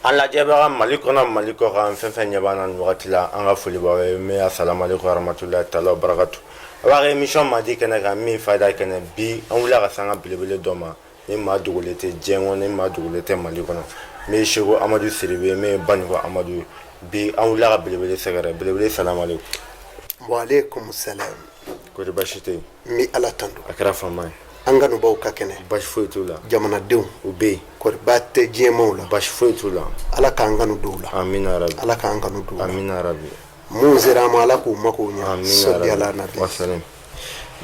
An lajɛbaga Mali kɔnɔ Mali kɔ kan fɛn fɛn ɲɛ b'an na nin wagati la, an ka foli b'aw ye. Min assalamu alaikum warahmatullahi taala wabarakatuh. A b'a ka émission mandi kɛnɛ kan, min fayida kɛnɛ. Bi an wulila ka se an ka belebele dɔ ma, ni maa dogolen tɛ diɲɛ kɔnɔ, ni maa dogolen tɛ Mali kɔnɔ, min ye Seko Amadu Sidibe, min ye Banikɔ Amadu ye. Bi an wulila ka belebele sɛgɛrɛ. Belebele, salamu alaikum. Wa alaikum salam. Kɔri baasi tɛ yen? N bɛ Ala tando. A kɛra fama ye. An kanubaw ka kɛnɛ. Baasi foyi t'u la. Jamanadenw. U bɛ yen. Kɔri baasi tɛ diɲɛmaaw la. Baasi foyi t'u la. Ala k'an kanu don u la. Amina rabi. Ala k'an kanu don u la. Amina rabi. Mun sera an ma, Ala k'u mako ɲɛ. Amina Sɔli rabi. ala nabi. Wasalam.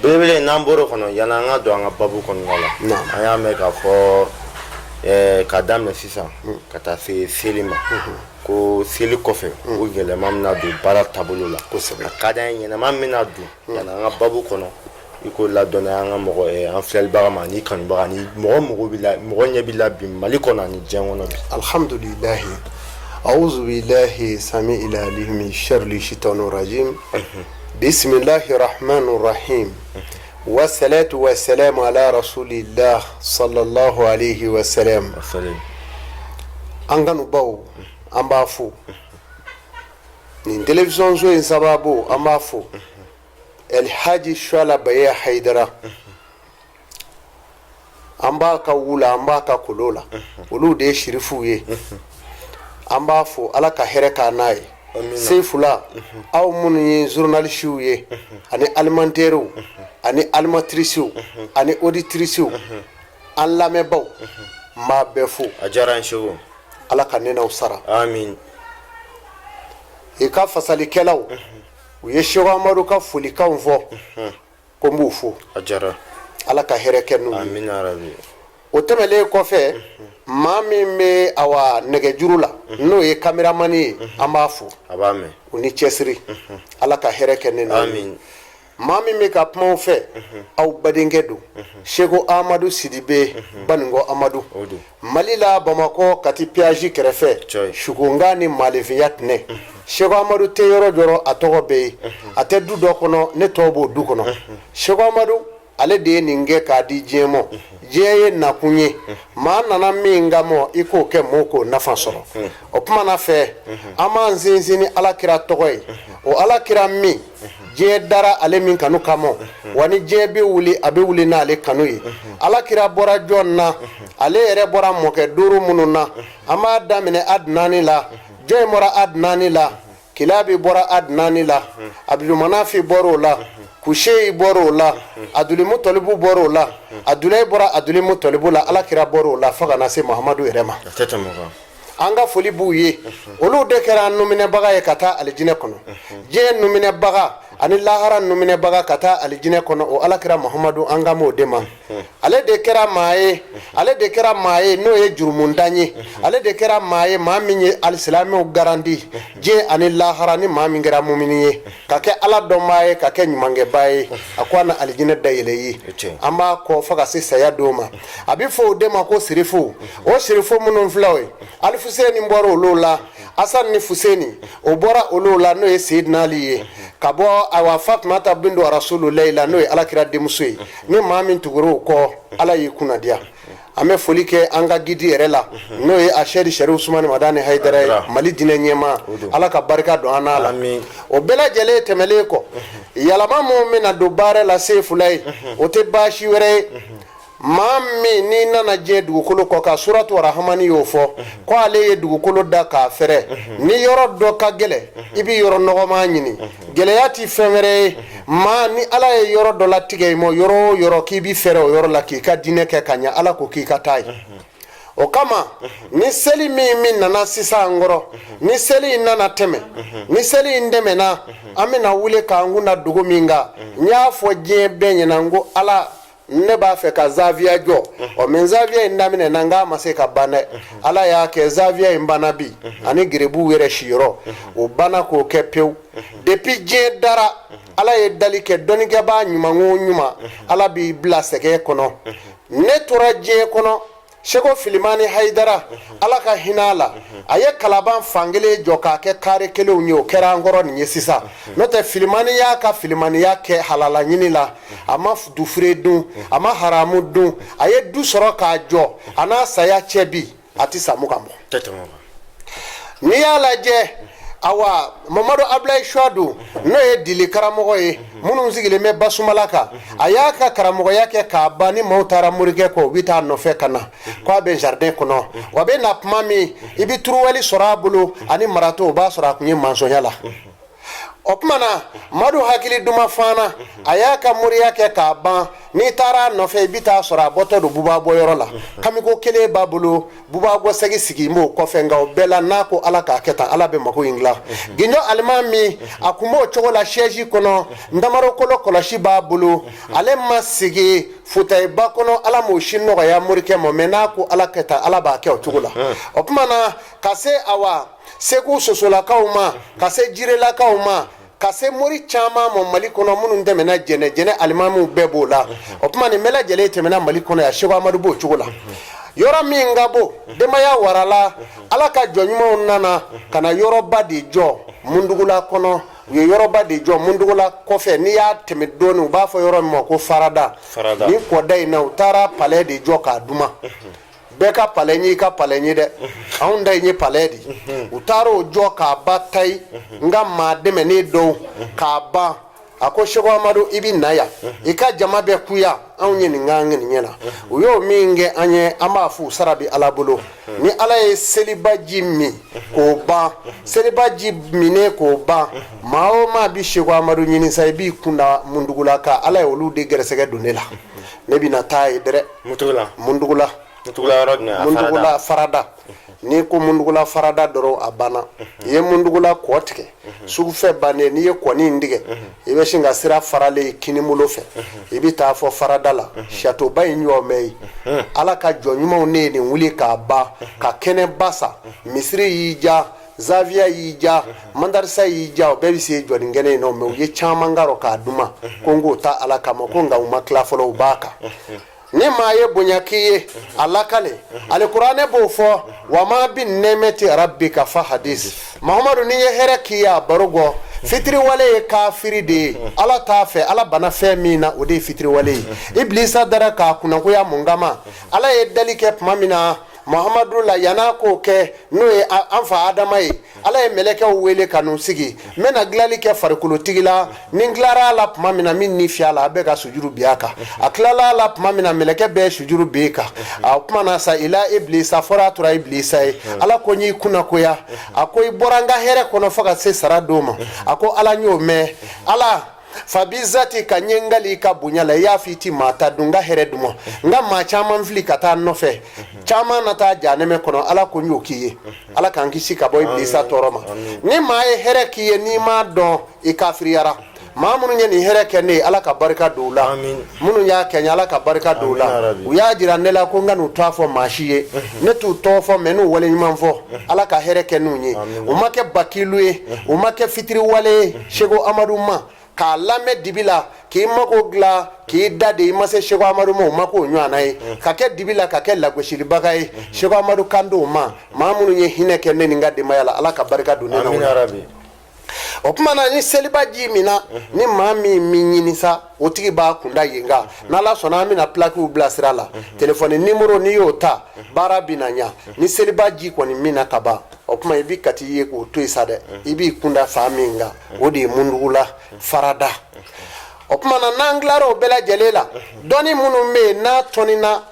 Belebele, n'an bɔr'o kɔnɔ, yanni an ka don an ka babu kɔnɔna la, Naam. an y'a mɛn k'a fɔ k'a daminɛ sisan ka taa se seli ma, ko seli kɔfɛ ko yɛlɛma bɛna don baara taabolo la. Kosɛbɛ. A ka d'an ye, yɛlɛma min bɛna don, yanni an ka babu kɔnɔ, i ko ladɔnniya an ka mɔgɔ, an filɛlibaga ma ani kanubaga ani mɔgɔ mɔgɔ b'i la, mɔgɔ ɲɛ b'i la bi Mali kɔnɔ ani diɲɛ kɔnɔ bi. Alhamdulilahi. Auzu billahi sami ila alimi sharli shitanu rajim. Bismillahi rahmani rahim. Wa salatu wa salamu ala rasulillah sallallahu alaihi wa sallam. Wasalam. An kanubaw, an b'a fo. Nin télévision so in sababu, an b'a fo. El Hadji Suala Baye Haidara, an b'a ka wula, an b'a ka kolo la, olu de ye sirifuw ye. An b'a fo, Ala ka hɛrɛ k'a n'a ye. Sefula, aw minnu ye journalisiw ye ani animatɛriw ani animatricew ani auditricew, an lamɛnbaw, n b'a bɛɛ fo. A diyara n Seko. Ala ka ne n'aw sara. Amin. I ka fasalikɛlaw, u ye Seko Amadu ka folikanw fɔ ko n b'u fo. A diyara. Ala ka hɛrɛ kɛ n'u ye. Amina rabi. O tɛmɛlen kɔfɛ, maa min bɛ awa nɛgɛjuru la, n'o ye kameramani ye, an b'a fo. A b'a mɛn. U ni cɛsiri, Ala ka hɛrɛ kɛ ne n'aw ye. Amin. Maa min bɛ ka kumaw fɛ, aw badenkɛ don, Seko Amadu Sidibe, Banikɔ Amadu. O don. Mali la, Bamakɔ, Kati péage kɛrɛfɛ. Cɔyi. Sukonkan ni maalefinya tɛnɛ. Seko Amadu tɛ yɔrɔ jɔrɔ, a tɔgɔ bɛ yen. A tɛ du dɔ kɔnɔ, ne tɔgɔ b'o du kɔnɔ. Seko Amadu, ale de ye nin kɛ k'a di diɲɛ ma. Diɲɛ ye nakun ye, maa nana min kama, i k'o kɛ mɔgɔw k'o nafa sɔrɔ. O tuma na fɛ, an b'an sinsin ni Ala kira tɔgɔ ye, o Ala kira min diɲɛ dara ale min kanu kama, wa ni diɲɛ bɛ wuli, a bɛ wuli n'ale kanu ye. Ala kira bɔra jɔn na? Ale yɛrɛ bɔra mɔkɛ duuru minnu na, an b'a daminɛ Adinani la. Jɔn bɔra Adinani la? Kilabi bɔra Adinani la, Abdulmanafi bɔra o la, Kuseyi bɔra o la, Adulimutɔlibu bɔra o la, Adulayi bɔra Adulimutɔlibu la, Ala kira bɔra o la, fo ka na se Mahamadu yɛrɛ ma. A tɛ tɛmɛ o kan. An ka foli b'u ye. Olu de kɛra an numinɛbaga ye ka taa alijinɛ kɔnɔ, diɲɛ numinɛbaga ani lahara numinɛbaga ka taa alijinɛ kɔnɔ. O Alakira Muhamadu, an kan b'o de ma. Ale de kɛra maa ye, ale de kɛra maa ye n'o ye jurumuntan ye. Ale de kɛra maa ye, maa min ye alisilamɛw garandi diɲɛ ani lahara. Ni maa min kɛra mumini ye, ka kɛ Ala dɔnbaa ye, ka kɛ ɲumankɛbaa ye, a ko a na alijinɛ dayɛlɛ ye. An b'a kɔ fo ka se saya don ma. A bɛ fɔ o de ma ko sirifu. O sirifu minnu filɛ, o ye Alifuseni bɔra olu la, Asan ni Fuseni, o bɔra olu la, n'o ye Seyidina Ali ye, ka bɔ awa Fatumata bintu Rasululayi la, n'o ye Alakira denmuso ye. Ni maa min tugura o kɔ, Ala y'i kunnadiya. An bɛ foli kɛ an ka guide yɛrɛ la, n'o ye Asɛdi Sɛrifu Usumani Madani Hayidara ye, Mali diinɛ ɲɛmaa. Ala ka barika don an n'a la. O bɛɛ lajɛlen tɛmɛlen kɔ, yɛlɛma minnu bɛna don baara la Sefulayi, o tɛ baasi wɛrɛ ye. Maa min n'i nana diɲɛ dugukolo kɔ kan, suratu Arahamani y'o fɔ ko ale ye dugukolo da k'a fɛrɛ. Ni yɔrɔ dɔ ka gɛlɛn, i bɛ yɔrɔ nɔgɔman ɲini. Gɛlɛya tɛ fɛn wɛrɛ ye. Maa ni Ala ye yɔrɔ dɔ latigɛ i ma, yɔrɔ o yɔrɔ k'i bɛ fɛrɛ o yɔrɔ la k'i ka diinɛ kɛ ka ɲɛ, Ala ko k'i ka taa yen. O kama, ni seli min min nana sisan an kɔrɔ, ni seli in nana tɛmɛ, ni seli in tɛmɛna, an bɛna wuli k'an kun da dugu min kan. N y'a fɔ diɲɛ bɛɛ ɲɛna, n ko Ala, ne b'a fɛ ka zaviya jɔ. Ɔ min zaviya in daminɛ na, n k'a ma se ka ban dɛ. Ala y'a kɛ zaviya in banna bi, ani gerebuw yɛrɛ siyɔrɔ, o banna k'o kɛ pewu. Depuis diɲɛ dara, Ala ye dali kɛ dɔnnikɛbaa ɲuman o ɲuman, Ala b'i bila sɛgɛn kɔnɔ. Ne tora diɲɛ kɔnɔ, Seko Filimani Hayidara, Ala ka hinɛ a la, a ye Kalaban fankelen jɔ k'a kɛ kare kelenw ye. O kɛra an kɔrɔ nin ye sisan. N'o tɛ, Filimani y'a ka filimaniya kɛ halala ɲini la. A ma dufure dun, a ma haramu dun. A ye du sɔrɔ k'a jɔ. A n'a saya cɛ bi, a tɛ san 20 bɔ. N'i y'a lajɛ, awa, Mamadu Abulayi Suwadu, n'o ye dili karamɔgɔ ye minnu sigilen bɛ Basumala kan, a y'a ka karamɔgɔya kɛ k'a ban. Ni maaw taara morikɛ kɔ, u bɛ taa nɔfɛ ka na k'a bɛ jardin kɔnɔ. Wa bɛ na tuma min, i bɛ turuwɛli sɔrɔ a bolo ani marato. O b'a sɔrɔ a tun ye mansɔnya la. O tuma na, Madu hakili duman fana, a y'a ka moriya kɛ k'a ban. N'i taara a nɔfɛ, i bɛ taa sɔrɔ a bɔtɔ don buba bɔyɔrɔ la. Kamiko kelen b'a bolo, buba gɔsɛgi sigi b'o kɔfɛ. Nka o bɛɛ la, n'a ko Ala k'a kɛ tan, Ala bɛ mako in dilan. Ginjɔ alimami, a tun b'o cogo la siège kɔnɔ, ntamaro kolo kɔlɔsi b'a bolo. Ale ma sigi fauteuil-ba kɔnɔ, Ala m'o si nɔgɔya morikɛ ma. Mais n'a ko Ala kɛ tan, Ala b'a kɛ o cogo la. O tuma na, ka se, awa, Segu Sosolakaw ma, ka se Jirelakaw ma, ka se mori caman ma Mali kɔnɔ minnu tɛmɛna Jɛnɛ, Jɛnɛ alimamiw bɛɛ b'o la. O tuma, nin bɛɛ lajɛlen tɛmɛna Mali kɔnɔ yan. Seko Amadu b'o cogo la. Yɔrɔ min ka bon, denbaya warala, Ala ka jɔn ɲumanw nana ka na yɔrɔba de jɔ Mundugula kɔnɔ. U ye yɔrɔba de jɔ Mundugula kɔfɛ. N'i y'a tɛmɛ dɔɔnin, u b'a fɔ yɔrɔ min ma ko Farada. Nin kɔda in na, u taara palais de jɔ k'a duma. Bɛɛ ka palais y'i ka palais ye dɛ, anw ta in ye palais de. U taara o jɔ k'a ba tayi. N ka maa dɛmɛnen dɔw k'a ban, a ko Seko Amadu, i bɛ na yan, i ka jama bɛ kuya. Anw ye nin k'an ŋaniya la. U y'o min kɛ an ye, an b'a f'u sara bɛ Ala bolo. Ni Ala ye seliba ji min k'o ban, seliba ji minnen k'o ban, maa o maa bɛ Seko Amadu ɲini sa, i b'i kunda Mundugula kan. Ala ye olu de gɛrɛsɛgɛ don ne la. Ne bɛna taa yen dɛrɛ. Mutugula. Mundugula. Mutugula yɔrɔ jumɛn? A Mundugula Farada. N'i ko Mundugula Farada dɔrɔn, a banna. I ye Mundugula kɔ tigɛ, sugufɛ bannen, n'i ye kɔni in tigɛ, i bɛ sin ka sira faralen kinibolo fɛ, i bɛ taa fɔ Farada la, château-ba in jɔ bɛ yen. Ala ka jɔn ɲumanw ne ye nin wuli k'a ban ka kɛnɛba sa. Misiri y'i ja, zaviya y'i ja, mandarisa y'i ja, o bɛɛ bɛ se jɔ nin kɛnɛ in nɔ. Mais u ye caman karɔ k'a duma ko n k'o ta Ala kama ko, nka u ma tila fɔlɔ, u b'a kan. Ni maa ye bonya k'i ye, a lakale. Alikuranɛ b'o fɔ: wa ma bi nɛmɛti rabbika fa hadis. Mahamadu, n'i ye hɛrɛ k'i ye, a baro gɔ. Fitiriwale ye kafiri de ye, Ala t'a fɛ. Ala bana fɛn min na, o de ye fitiriwale ye. Ibilisa dara k'a kunnagoya mun kama? Ala ye dali kɛ tuma min na Mahamadu la, yan'a k'o kɛ, n'o ye an fa Adama ye, Ala ye mɛlɛkɛw wele ka n'u sigi: n bɛna dilali kɛ farikolotigi la. Ni n tilara a la tuma min na, min ni fiya la, a bɛɛ ka sujuru bin a kan. A tilala a la tuma min na, mɛlɛkɛ bɛɛ sujuru bin kan. A kuma na sa, ila ibilisa fɔra, a tora ibilisa ye. Ala ko: n y'i kunnagoya. A ko: i bɔra n ka hɛrɛ kɔnɔ fo ka se sara don ma. A ko: Ala, n y'o mɛn. Ala, fa bi zati ka ɲɛ n i ka bonya la, i y'a fɔ i ti maa ta dun, n ka hɛrɛ dun, n ka maa caman fili ka taa nɔfɛ, caman na taa jahanɛmɛ kɔnɔ. Ala ko: n y'o k'i ye. Ala k'an kisi ka bɔ ibilisa tɔɔrɔ ma. Ni maa ye hɛrɛ k'i ye, n'i m'a dɔn, i kafiriyara. Maa minnu ye nin hɛrɛ kɛ ne ye, Ala ka barika don u la. Minnu y'a kɛ n ye, Ala ka barika don u la. U y'a jira ne la ko n ka n'u tɔgɔ fɔ maa si ye. Ne t'u tɔgɔ fɔ, mais n'u waleɲuman fɔ. Ala ka hɛrɛ kɛ n'u ye. U ma kɛ bakilu ye, u ma kɛ fitiriwale ye Seko Amadu ma. K'a lamɛn dibi la k'i mako dilan, k'i da de i ma se Seko Amadu ma, o ma k'o ɲɔgɔnna ye. Ka kɛ dibi la, ka kɛ lagosilibaga ye, Seko Amadu kan d'o ma. Maa minnu ye hinɛ kɛ ne ni n ka denbaya la, Ala ka barika don ne na. O tuma na, ni seliba ji min na, ni maa min min ɲini sa, o tigi b'a kunda yen kan. N'Ala sɔnna, an bɛna plaquew bila sira la, telefɔni nimoro, n'i y'o ta, baara bɛna ɲa. Ni seliba ji kɔni min na ka ban, o tuma i bɛ Kati ye k'o to yen sa dɛ. I b'i kunda fan min kan, o de ye Mundugula Farada. O tuma na, n'an tilara o bɛɛ lajɛlen la, dɔnni minnu bɛ yen n'a tɔnina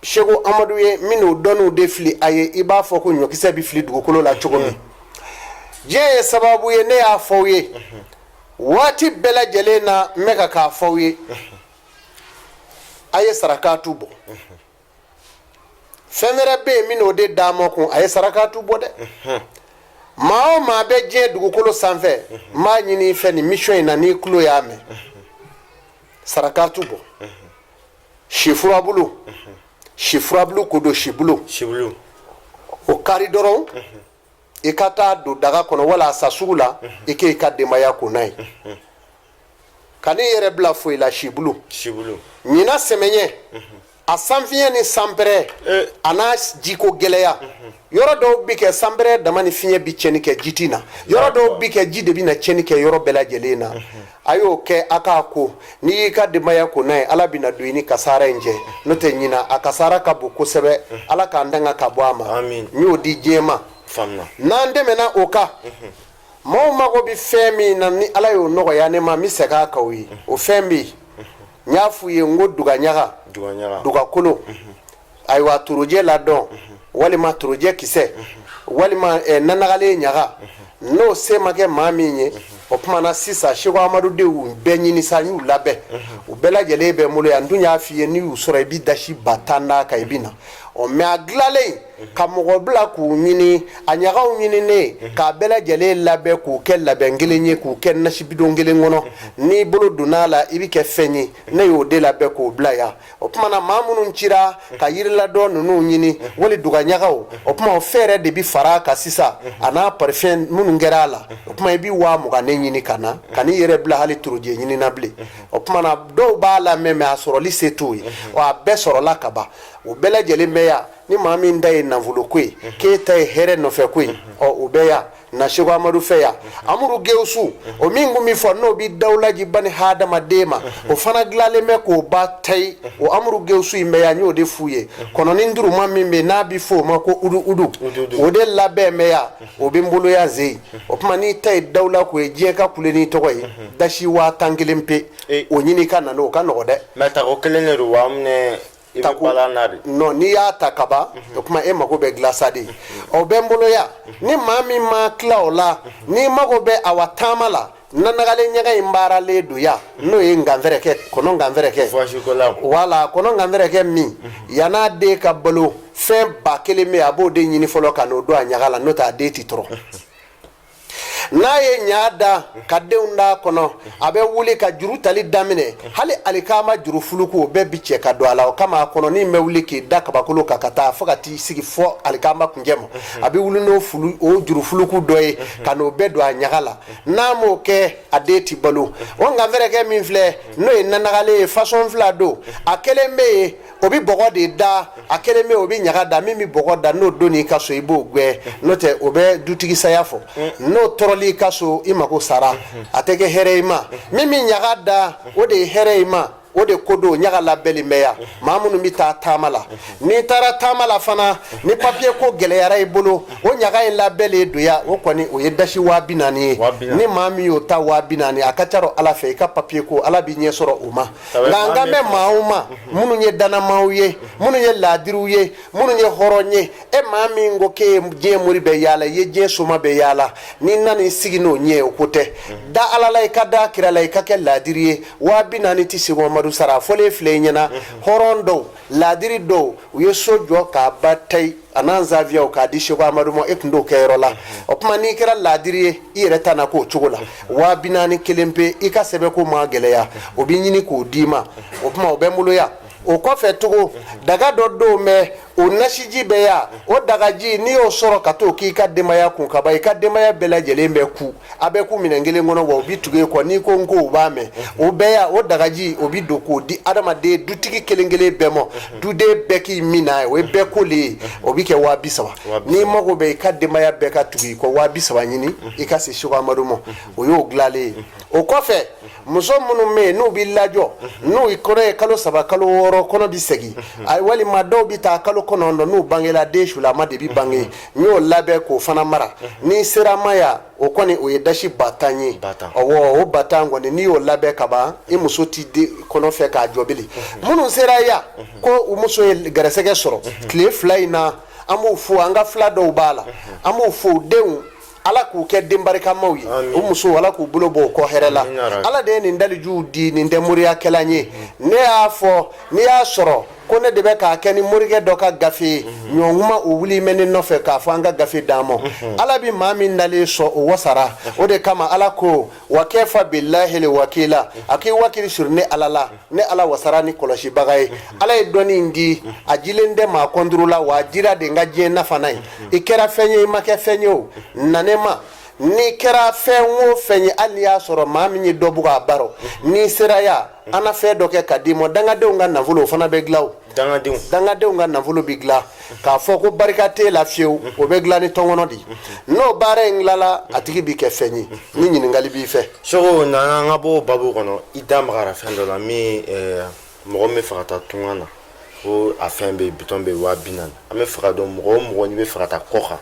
Seko Amadu ye, min n'o dɔnniw de fili a ye, i b'a fɔ ko ɲɔkisɛ bɛ fili dugukolo la cogo min. Diɲɛ ye sababu ye. Ne y'a fɔ aw ye waati bɛɛ lajɛlen na, n bɛ ka k'a fɔ aw ye: a ye sarakatu bɔ. Fɛn wɛrɛ bɛ yen min n'o de d'a ma kun, a ye sarakatu bɔ dɛ. Maa o maa bɛ diɲɛ dugukolo sanfɛ, n b'a ɲini i fɛ nin mission in na, n'i tulo y'a mɛn, sarakatu bɔ. Si furabulu, si furabulu ko don, sibulu, sibulu, o kari dɔrɔn, i ka taa don daga kɔnɔ wala a sa sugu la, i k'i ka denbaya ko n'a ye. Kan'i yɛrɛ bila foyi la. Sibulu. Sibulu. Ɲinan sɛmɛɲɛ, a sanfiɲɛ ni sanpɛrɛ a n'a jiko gɛlɛya, yɔrɔ dɔw bi kɛ sanpɛrɛ dama ni fiɲɛ bi tiɲɛni kɛ, ji ti na. Yɔrɔ dɔw bi kɛ, ji de bɛ na tiɲɛni kɛ yɔrɔ bɛɛ lajɛlen na. A y'o kɛ, a k'a ko. N'i y'i ka denbaya ko n'a ye, Ala bɛna don i ni kasara in cɛ. N'o tɛ, ɲinan a kasara ka bon kosɛbɛ. Ala k'an danga ka bɔ a ma. N y'o di diɲɛ ma. N'an tɛmɛna o kan, maaw mago bɛ fɛn min na, ni Ala y'o nɔgɔya ne ma, n bɛ segin a kan o ye. O fɛn bɛ yen, n y'a f'u ye n ko dugaɲaga, dugakolo, ayiwa, torojɛ ladɔn walima torojɛ kisɛ walima nanagalen ɲaga, n'o se ma kɛ maa min ye, o tuma na sisan Seko Amadu de y'u bɛɛ ɲini sa, n y'u labɛn, u bɛɛ lajɛlen bɛ n bolo yan. N dun y'a f'i ye, n'i y'u sɔrɔ, i bɛ dasi 10 000 d'a kan, i bɛ na. Ɔ mais a dilanlen ka mɔgɔ bila k'u ɲini, a ɲagaw ɲininen k'a bɛɛ lajɛlen labɛn k'u kɛ labɛn kelen ye, k'u kɛ nasi bidon kelen kɔnɔ, n'i bolo donna a la, i bɛ kɛ fɛn ye. Ne y'o de labɛn k'o bila yan. O tuma na maa minnu cira ka yiriladɔn ninnu ɲini wali dugaɲagaw, o tuma o fɛɛrɛ de bɛ fara a kan sisan, a n'a parifɛn minnu kɛra a la. O tuma i bɛ 20 000 de ɲini ka na, ka n'i yɛrɛ bila hali torojɛ ɲini na bilen. O tuma na dɔw b'a lamɛn, mais a sɔrɔli se t'u ye. Ɔ a bɛɛ sɔrɔla ka ban, o bɛɛ lajɛlen bɛ yan. Ni maa min ta ye nafoloko ye, k'e ta ye hɛrɛ nɔfɛ ko ye, ɔ o bɛ yan na Seko Amadu fɛ yan. Amuru Gewusu, o min kun bɛ fɔ n'o bɛ dawulaji bani hadamaden ma, o fana dilanlen bɛ k'o ba tayi. O Amuru Gewusu in bɛ yan, n y'o de f'u ye. Kɔnɔni duruma min bɛ yen n'a bɛ fɔ o ma ko udu udu, o de labɛn bɛ yan, o bɛ n bolo yan ze. O tuma n'i ta ye dawula ko ye, diɲɛ ka kule n'i tɔgɔ ye, dasi 10 000 kelen pe, o ɲini ka na n'o ka nɔgɔ dɛ. Mais tako kelen de don wa minɛ i bɛ bala n'a de? Non, n'i y'a ta kaban, o tuma e mago bɛ gilasa de ye, o bɛ n bolo yan. Ni maa min ma tila o la, n'i mago bɛ awa taama la, nanagalen ɲaga in baaralen don yan, n'o ye nganfɛrɛkɛ, kɔnɔ nganfɛrɛkɛ, wala kɔnɔ nganfɛrɛkɛ min yann'a den ka balo, fɛn 1000 bɛ yen, a b'o de ɲini fɔlɔ ka n'o don a ɲaga la, n'o tɛ a den ti tɔrɔ. N'a ye ɲa da ka denw d'a kɔnɔ, a bɛ wuli ka juru tali daminɛ, hali alikama juru fuluku, o bɛɛ bi cɛ ka don a la. O kama a kɔnɔnin bɛ wuli k'i da kabakolo kan ka taa fo ka t'i sigi fɔ alikama kuncɛ ma. A bɛ wuli n'o fulu, o juru fuluku dɔ ye ka n'o bɛɛ don a ɲaga la. N'a m'o kɛ, a den ti balo. O nganfɛrɛkɛ min filɛ, n'o ye nanagalen ye, façon fila don. A kelen bɛ yen, o bɛ bɔgɔ de da, a kelen bɛ, o bɛ ɲaga da. Min bɛ bɔgɔ da, n'o donn'i ka so, i b'o gɛn, n'o tɛ o bɛ dutigi saya fɔ. N'o tɔrɔl'i ka so, i mako sara, a tɛ kɛ hɛrɛ i ma. Min bɛ ɲaga da, o de ye hɛrɛ i ma. O de ko don ɲaga labɛnlen bɛ yan. Maa minnu bɛ taa taama la, n'i taara taama la fana, ni papiye ko gɛlɛyara i bolo, o ɲaga in labɛnlen don yan. O kɔni, o ye dasi 40 000 ye. Ni maa min y'o ta 40 000, a ka ca Ala fɛ, i ka papiye ko, Ala b'i ɲɛ sɔrɔ o ma. Nka an kan bɛ maaw ma minnu ye danamaw ye, minnu ye laadiriw ye, minnu ye hɔrɔn ye. E maa min ko k'e ye diɲɛ mori bɛɛ yaala, i ye diɲɛ soma bɛɛ yaala, n'i nan'i sigi n'o ɲɛ, o ko tɛ. Da Ala la, i ka da kira la, i ka kɛ laadiri ye. 40 000 tɛ Seko Amadu sara. A fɔlen filɛ i ɲɛna, hɔrɔn dɔw, laadiri dɔw, u ye so jɔ k'a ba tayi, a n'an zaviyaw k'a di Seko Amadu ma. E tun t'o kɛ yɔrɔ la. O tuma n'i kɛra laadiri ye, i yɛrɛ ta na k'o cogo la. 40 000 kelen pe, i ka sɛbɛnko ma gɛlɛya, o bɛ ɲini k'o d'i ma. O tuma o bɛ n bolo yan. O kɔfɛ tugun, daga dɔ don bɛ, o nasiji bɛ yan. O dagaji, n'i y'o sɔrɔ ka t'o k'i ka denbaya kun ka ban, i ka denbaya bɛɛ lajɛlen bɛ ku, a bɛ ku minɛn kelen kɔnɔ, wa u bɛ tugu e kɔ. N'i ko n ko, u b'a mɛn. O bɛɛ yan, o dagaji, o bɛ don k'o di adamaden dutigi kelen kelen bɛɛ ma, duden bɛɛ k'i min n'a ye, o ye bɛɛ ko le ye. O bɛ kɛ 30 000. N'i mago bɛ i ka denbaya bɛɛ ka tugu i kɔ, 30 000 ɲini, i ka se Seko Amadu ma, o y'o dilanlen ye. O kɔfɛ, muso minnu bɛ yen n'u bɛ lajɔ, n'u kɔnɔ ye kalo 3, kalo 6, kɔnɔ bɛ segin, walima dɔw bɛ taa kalo 9, n'u bangela, den sulama de bɛ bange, n y'o labɛn k'o fana mara. N'i sera ma yan, o kɔni, o ye dasi 10 000 ye. Ɔwɔ, o 10 000 kɔni, n'i y'o labɛn ka ban, i muso t'i kɔnɔ fɛ k'a jɔ bilen. Minnu sera yan ko u muso ye gɛrɛsɛgɛ sɔrɔ tile 2 in na, an b'u fo. An ka fila dɔw b'a la, an b'u fo. Denw, Ala k'u kɛ den barikamaw ye. O muso, Ala k'u bolo bɔ o kɔ hɛrɛ la. Ala de ye nin dalijuw di, nin tɛ moriyakɛla ye. Ne y'a fɔ, n'i y'a sɔrɔ ko ne de bɛ k'a kɛ ni morikɛ dɔ ka gafe ye, ɲɔgɔnkuma o wuli mɛn ne nɔfɛ k'a fɔ an ka gafe d'an ma. Ala bɛ maa min dalen sɔn, o wasara. O de kama Ala ko wa kafa bilahil wakila, a k'i wakili siri ne Ala la, ne Ala wasara ni kɔlɔsibaga ye. Ala ye dɔnni in di, a jilen tɛ maa kɔnturu la, wa a jira de n ka diɲɛ nafa n'a ye. I kɛra fɛn ye, i ma kɛ fɛn ye, o na ne ma. N'i kɛra fɛn o fɛn ye, hali n'i y'a sɔrɔ maa min ye dɔ bugɔ a baro, n'i sera yan, an na fɛn dɔ kɛ ka d'i ma. Dangadenw ka nafolo, o fana bɛ dilan o. Dangadenw ka nafolo bɛ dilan k'a fɔ ko barika t'e la fiyewu, o bɛ dilan ni tɔnkɔnɔ de. N'o baara in dilanla, a tigi bɛ kɛ fɛn ye. Ni ɲininkali b'i fɛ. Seko, na an ka bɔ babu kɔnɔ. I da magara fɛn dɔ la min, mɔgɔ min bɛ fɛ ka taa tunga na. Ko a fɛn bɛ yen, bitɔn bɛ yen, 40 000. An bɛ fɛ ka dɔn, mɔgɔ o mɔgɔ n'i bɛ fɛ ka taa kɔ kan,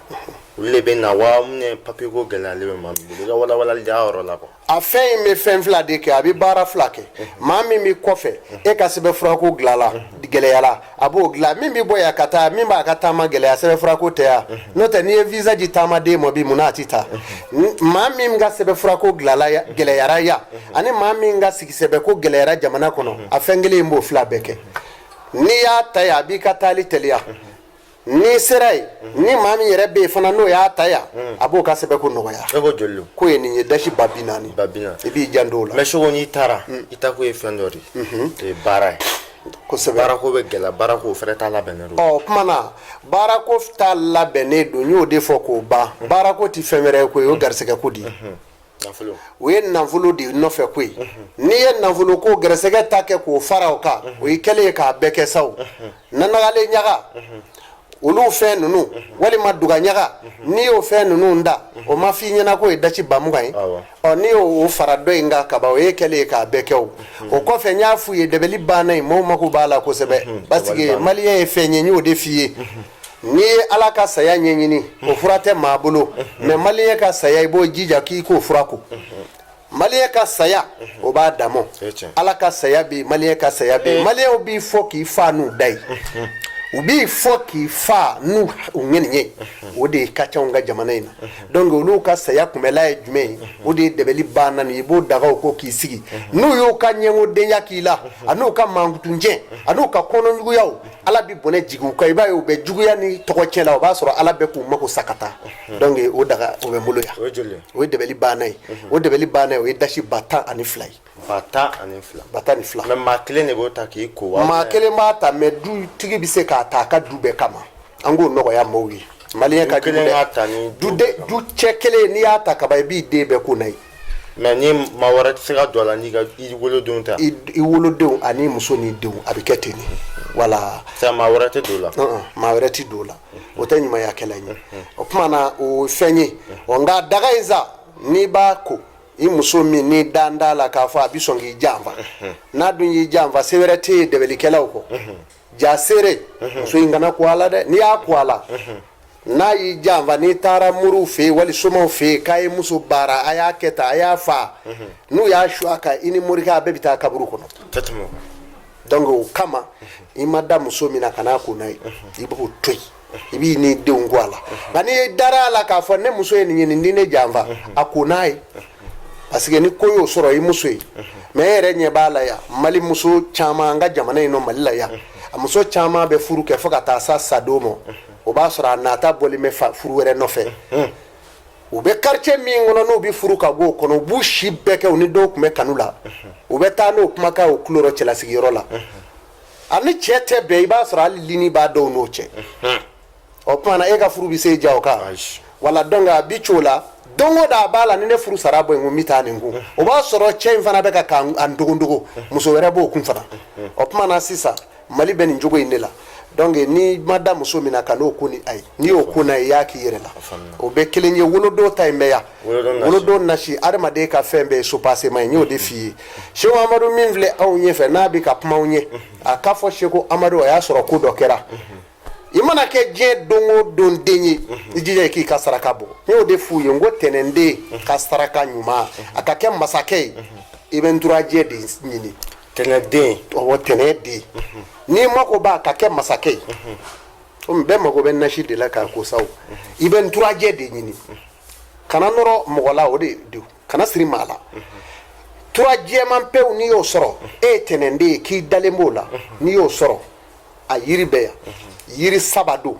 olu de bɛ na wa? Mun ye papier ko gɛlɛyalen bɛ maa min bolo? I ka walawalali di a yɔrɔ la quoi. A fɛn in bɛ fɛn fila de kɛ, a bɛ baara fila kɛ. Maa min bɛ kɔfɛ, e ka sɛbɛnfurako dilanla gɛlɛyara, a b'o dilan. Min bɛ bɔ yan ka taa, min b'a ka taama gɛlɛya, sɛbɛnfurako tɛ yan. N'o tɛ, n'i ye visa di taamaden ma bi, mun na a tɛ taa? Maa min ka sɛbɛnfurako dilanla gɛlɛyara yan, ani maa min ka sigisɛbɛko gɛlɛyara jamana kɔnɔ, a fɛn kelen in b'o fila bɛɛ kɛ. N'i y'a ta yan, a b'i ka taali teliya. N'i sera yen, ni maa min yɛrɛ bɛ yen fana, n'o y'a ta yan, a b'o ka sɛbɛnko nɔgɔya. E ko joli don? Ko ye nin ye, dasi 40 000. 40 000. I b'i janto o la. Mais Seko, n'i taara, i taako ye fɛn dɔ de ye, o ye baara ye. Baarako bɛ gɛlɛya, baarako o fɛnɛ t'a labɛnnen don. Ɔ, o tuma na baarako ta labɛnnen don, n y'o de fɔ k'o ban. Baarako tɛ fɛn wɛrɛ ye koyi, o ye garisɛgɛ ko de ye. Nafolo. O ye nafolo de nɔfɛ ko ye. N'i ye nafolo ko garisɛgɛ ta kɛ k'o fara o kan, o ye kɛlen ye k'a bɛɛ kɛ sa. O nanagalen ɲaga, olu fɛn ninnu, walima duga ɲaga, n'i y'o fɛn ninnu da, o ma f'i ɲɛna k'o ye dasi 20 000 ye. Ɔ, n'i y'o fara dɔ in kan kaban, o ye kɛlen ye k'a bɛɛ kɛ. O o kɔfɛ, n y'a f'u ye, dɛbɛli banna yen, maaw mako b'a la kosɛbɛ, parce que maliyɛn ye fɛn ye. N y'o de f'i ye, n'i ye Ala ka saya ɲɛɲini, o fura tɛ maa bolo, mais maliyɛn ka saya, i b'o jija k'i k'o fura ko. Maliyɛn ka saya, o b'a damɔ. Ala ka saya bɛ yen, maliyɛn ka saya bɛ yen. Maliyɛnw b'i fɔ k'i fa n'u da ye, u b'i fɔ k'i fa n'u u ŋɛniɲɛ ye. O de ka ca anw ka jamana in na. Donc olu ka saya kunbɛla ye jumɛn ye? O de ye dɛbɛli banna nin ye. I b'o dagaw ko k'i sigi, n'u y'u ka ɲɛngodenya k'i la, an'u ka mankutucɛn, an'u ka kɔnɔjuguyaw, Ala bɛ bɔnɛ jigin u kan. I b'a ye, u bɛ juguya ni tɔgɔ cɛn la, o b'a sɔrɔ Ala bɛ k'u mako sa ka taa. Donc o daga, o bɛ n bolo yan. O ye joli ye? O ye dɛbɛli banna ye. O dɛbɛli banna ye, o ye dasi 12 000 ye. 12 000. 12 000. Mais maa kelen de b'o ta k'i ko wa? Maa kelen b'a ta, mais dutigi bɛ se k'a ta a ka du bɛɛ kama. An k'o nɔgɔya maaw ye. Maliyɛn ka Du kelen jugu k'a dɛ. ta ni du du cɛ kelen, n'i y'a ta kaban, i b'i den bɛɛ ko n'a ye. Mais ni maa wɛrɛ tɛ se ka don a la n'i ka i wolodenw tɛ? I wolodenw ani muso ni denw, a bɛ kɛ ten de, wala. C'est maa wɛrɛ tɛ don o la? Maa wɛrɛ tɛ don o la, o tɛ ɲumanyakɛla ye. O tuma na, o fɛn ye. Ɔ, nka daga in sa, n'i b'a ko, i muso min n'i dan t'a la k'a fɔ a bɛ sɔn k'i janfa, n'a dun y'i janfa, se wɛrɛ tɛ yen dɛbɛlikɛlaw kɔ. Ja seere, muso in kana ko a la dɛ. N'i y'a ko a la, n'a y'i janfa, n'i taara moriw fɛ yen wali somaw fɛ yen k'a ye muso baara, a y'a kɛ tan, a y'a fa, n'u y'a su a kan, i ni morikɛ a bɛɛ bɛ taa kaburu kɔnɔ. Tɛ tɛmɛ o kan. Donc o kama, i ma da muso min na, kan'a ko n'a ye, i b'o to yen, i b'i ni denw ko a la. Nka n'i dara a la k'a fɔ ne muso ye nin ye, nin di ne janfa, a ko n'a ye, parce que ni ko y'o sɔrɔ i muso ye. Mais e yɛrɛ ɲɛ b'a la yan, Mali muso caman, an ka jamana in nɔ, Mali la yan, a muso caman bɛ furu kɛ fo ka taa sa sadon ma, o b'a sɔrɔ a nata bɔlen bɛ fa furu wɛrɛ nɔfɛ. U bɛ quartier min kɔnɔ, n'u bɛ furu ka bɔ o kɔnɔ, u b'u si bɛɛ kɛ u ni dɔw tun bɛ kanu la, u bɛ taa n'o kumakan o tulo rɔ cɛlasigiyɔrɔ la, a ni cɛ tɛ bɛn. I b'a sɔrɔ hali lini b'a dɔw n'o cɛ. O tuma na, e ka furu bɛ se ja o kan wala? Donc a bi c'o la, don o don a b'a la, ni ne furu sara bɔ yen, ko n bɛ taa nin kun, o b'a sɔrɔ cɛ in fana bɛ ka k'an dogodogo, muso wɛrɛ b'o kun fana. O tuma na sisan, Mali bɛ nin cogo in de la. Donc n'i ma da muso min na, ka n'o ko ni a ye, n'i y'o ko n'a ye, i y'a k'i yɛrɛ la. O bɛ kelen ye. Wolodon ta in bɛ yan, wolodon nasi, adamaden ka fɛn bɛɛ ye soubassement ye. N y'o de f'i ye. Seko Amadu min filɛ anw ɲɛfɛ, n'a bɛ ka kuma anw ye, a k'a fɔ Seko Amadu, a y'a sɔrɔ ko dɔ kɛra. I mana kɛ diɲɛ don o don den ye, i jija i k'i ka saraka bɔ. N y'o de f'u ye, n ko tɛnɛnden ka saraka ɲuman, a ka kɛ masakɛ ye, i bɛ nturajɛ de ɲini. Tɛnɛden? Ɔwɔ, tɛnɛden. N'i mako b'a ka kɛ masakɛ ye, komi bɛɛ mako bɛ nasi de la k'a ko sa, o i bɛ nturajɛ de ɲini. Kana nɔrɔ mɔgɔ la, o de don, kana siri maa la. Tura jɛman pewu, n'i y'o sɔrɔ, e ye tɛnɛnden ye k'i dalen b'o la, n'i y'o sɔrɔ, a yiri bɛ yan, yiri saba don.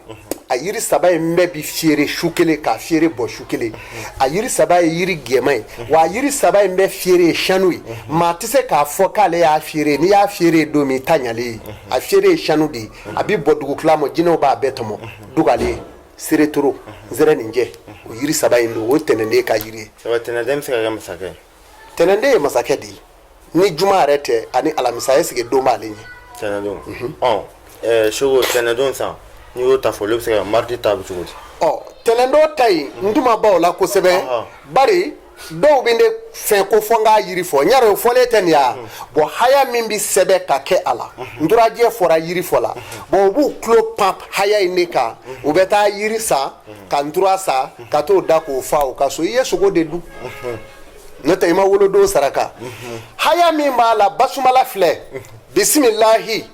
A yiri saba in bɛɛ bi fiyere su kelen, k'a fiyere bɔ su kelen. A yiri saba ye yiri gɛman ye wa, a yiri saba in bɛɛ fiyere ye sanu ye. Maa tɛ se k'a fɔ k'ale y'a fiyere. N'i y'a fiyere don min, i ta ɲalen ye. A fiyere ye sanu de ye. A bi bɔ dugukila ma, jinɛw b'a bɛɛ tɔmɔ. Dugalen, seretoro, nsɛrɛninjɛ, o yiri saba in don, o ye tɛnɛnden ka yiri ye. Tɛnɛnden bɛ se ka kɛ masakɛ ye? Tɛnɛnden ye masakɛ de ye. Ni juma yɛrɛ tɛ ani alamisa ye, sigi don b'ale ɲɛ. Tɛnɛdon. Ɔ, Seko, tɛnɛdon san, n'i y'o ta fɔ, olu bɛ se ka mardi ta bɛ cogo di? Ɔ, tɛnɛndon ta in, n tun ma ban o la kosɛbɛ, bari Dɔw bɛ ne fɛn ko fɔ n k'a yiri fɔ n y'a dɔn o fɔlen tɛ nin ya. Bon, haya min bɛ sɛbɛn ka kɛ a la, nturajɛ fɔra, yiri fɔla. Bon, u b'u tulo pan haya in de kan, u bɛ taa yiri san ka ntura san ka t'o da k'o fa u ka so. I ye sogo de dun, n'o tɛ i ma wolodon saraka. Haya min b'a la, basumala filɛ, bisimilahi,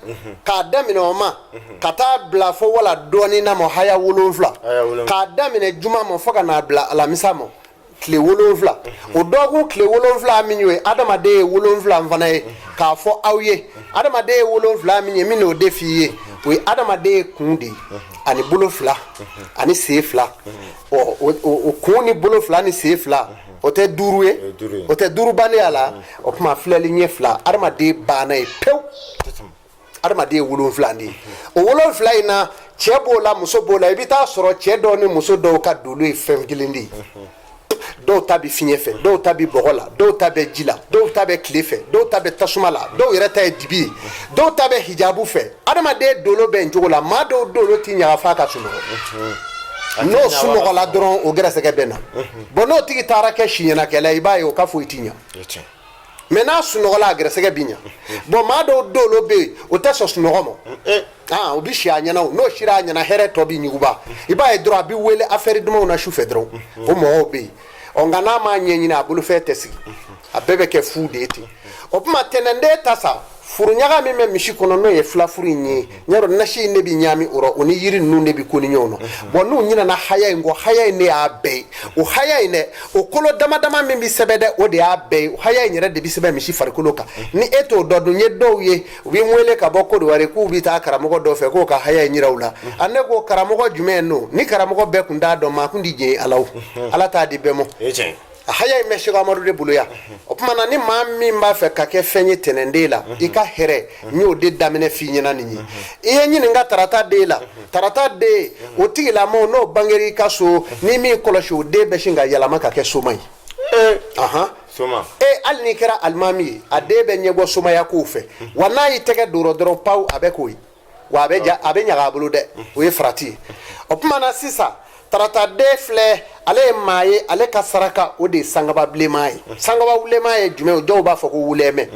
k'a daminɛ o ma ka taa bila fo wala dɔɔnin na ma, haya 7, k'a daminɛ juma ma fo ka n'a bila alamisa ma, tile 7. O dɔgɔkun tile 7 min ye, adamaden ye 7 fana ye. K'a fɔ aw ye, adamaden ye 7 min ye, min n'o de f'i ye, o ye adamaden ye kun de ye, ani bolo fila ani sen fila. Ɔ, o kun ni bolo fila ni sen fila, o tɛ duuru ye? O tɛ duuru bannen a la? O tuma filɛli ɲɛ fila, adamaden banna ye pewu. Adamaden ye 7 de ye. O 7 in na, cɛ b'o la, muso b'o la. I bɛ taa sɔrɔ cɛ dɔw ni muso dɔw ka dolo ye fɛn kelen de ye. Dɔw ta bɛ fiɲɛ fɛ, dɔw ta bɛ bɔgɔ la, dɔw ta bɛ ji la, dɔw ta bɛ tile fɛ, dɔw ta bɛ tasuma la, dɔw yɛrɛ ta ye dibi ye, dɔw ta bɛ hijabu fɛ. Adamaden dolo bɛ nin cogo la. Maa dɔw dolo ti ɲaga f'a ka sunɔgɔ. N'o sunɔgɔla dɔrɔn, o gɛrɛsɛgɛ bɛ na. Bon, n'o tigi taara kɛ siɲɛnakɛla ye, i b'a ye o ka foyi ti ɲa. Mais n'a sunɔgɔla, a gɛrɛsɛgɛ bi ɲa. Bon, maa dɔw dolo bɛ yen, o tɛ sɔn sunɔgɔ ma. Ah, o bi si a ɲɛna. O n'o sira a ɲɛna, hɛrɛ tɔ bi ɲuguba. I b'a ye dɔrɔn, a bi wele affaire dumanw na su fɛ dɔrɔn. O mɔgɔw bɛ yen. Ɔ, nka n'a m'a ɲɛɲini, a bolofɛn tɛ sigi, a bɛɛ bɛ kɛ fu de ye ten. O tuma tɛnɛnden ta sa, furuɲaga min bɛ misi kɔnɔ, n'o ye filafuru in ye, n y'a dɔn nasi in de bɛ ɲaami o rɔ, o ni yiri ninnu de bɛ ko ni ɲɔgɔn na. Bon, n'u ɲinɛna haya in kɔ, haya in de y'a bɛɛ ye. O haya in dɛ, o kolo dama dama min bɛ sɛbɛn dɛ, o de y'a bɛɛ ye. O haya in yɛrɛ de bɛ sɛbɛn misi farikolo kan. Ni e t'o dɔn dun, n ye dɔw ye, u bɛ n wele ka bɔ Kodowari k'u bɛ taa karamɔgɔ dɔ fɛ k'o ka haya in yira u la. A ne ko karamɔgɔ jumɛn don? Ni karamɔgɔ bɛɛ kun t'a dɔn, maa kun ti jɛn ala o ala t'a di bɛɛ ma. A haya in bɛ Seko Amadu de bolo yan. O tuma na, ni maa min b'a fɛ ka kɛ fɛn ye tɛnɛnden la, i ka hɛrɛ, n y'o de daminɛ f'i ɲɛna nin ye. I ye ɲininka tarata den la. Tarata den, o tigilamɔgɔ n'o bangera i ka so, ni min kɔlɔsi, o den bɛ sin ka yɛlɛma ka kɛ soma ye. Ahan. Soma. E, hali n'i kɛra alimami ye, a den bɛ ɲɛbɔ somaya kow fɛ. Wa n'a y'i tɛgɛ don dɔrɔn, pawu, a bɛ k'o ye. Wa a bɛ ja, a bɛ ɲaga a bolo dɛ, o ye farati ye. O tuma na sisan, tarata den filɛ, ale ye maa ye, ale ka saraka o de ye sankaba bilenman ye. Sankaba bilenman ye jumɛn ye? Dɔw b'a fɔ ko wulɛmɛ.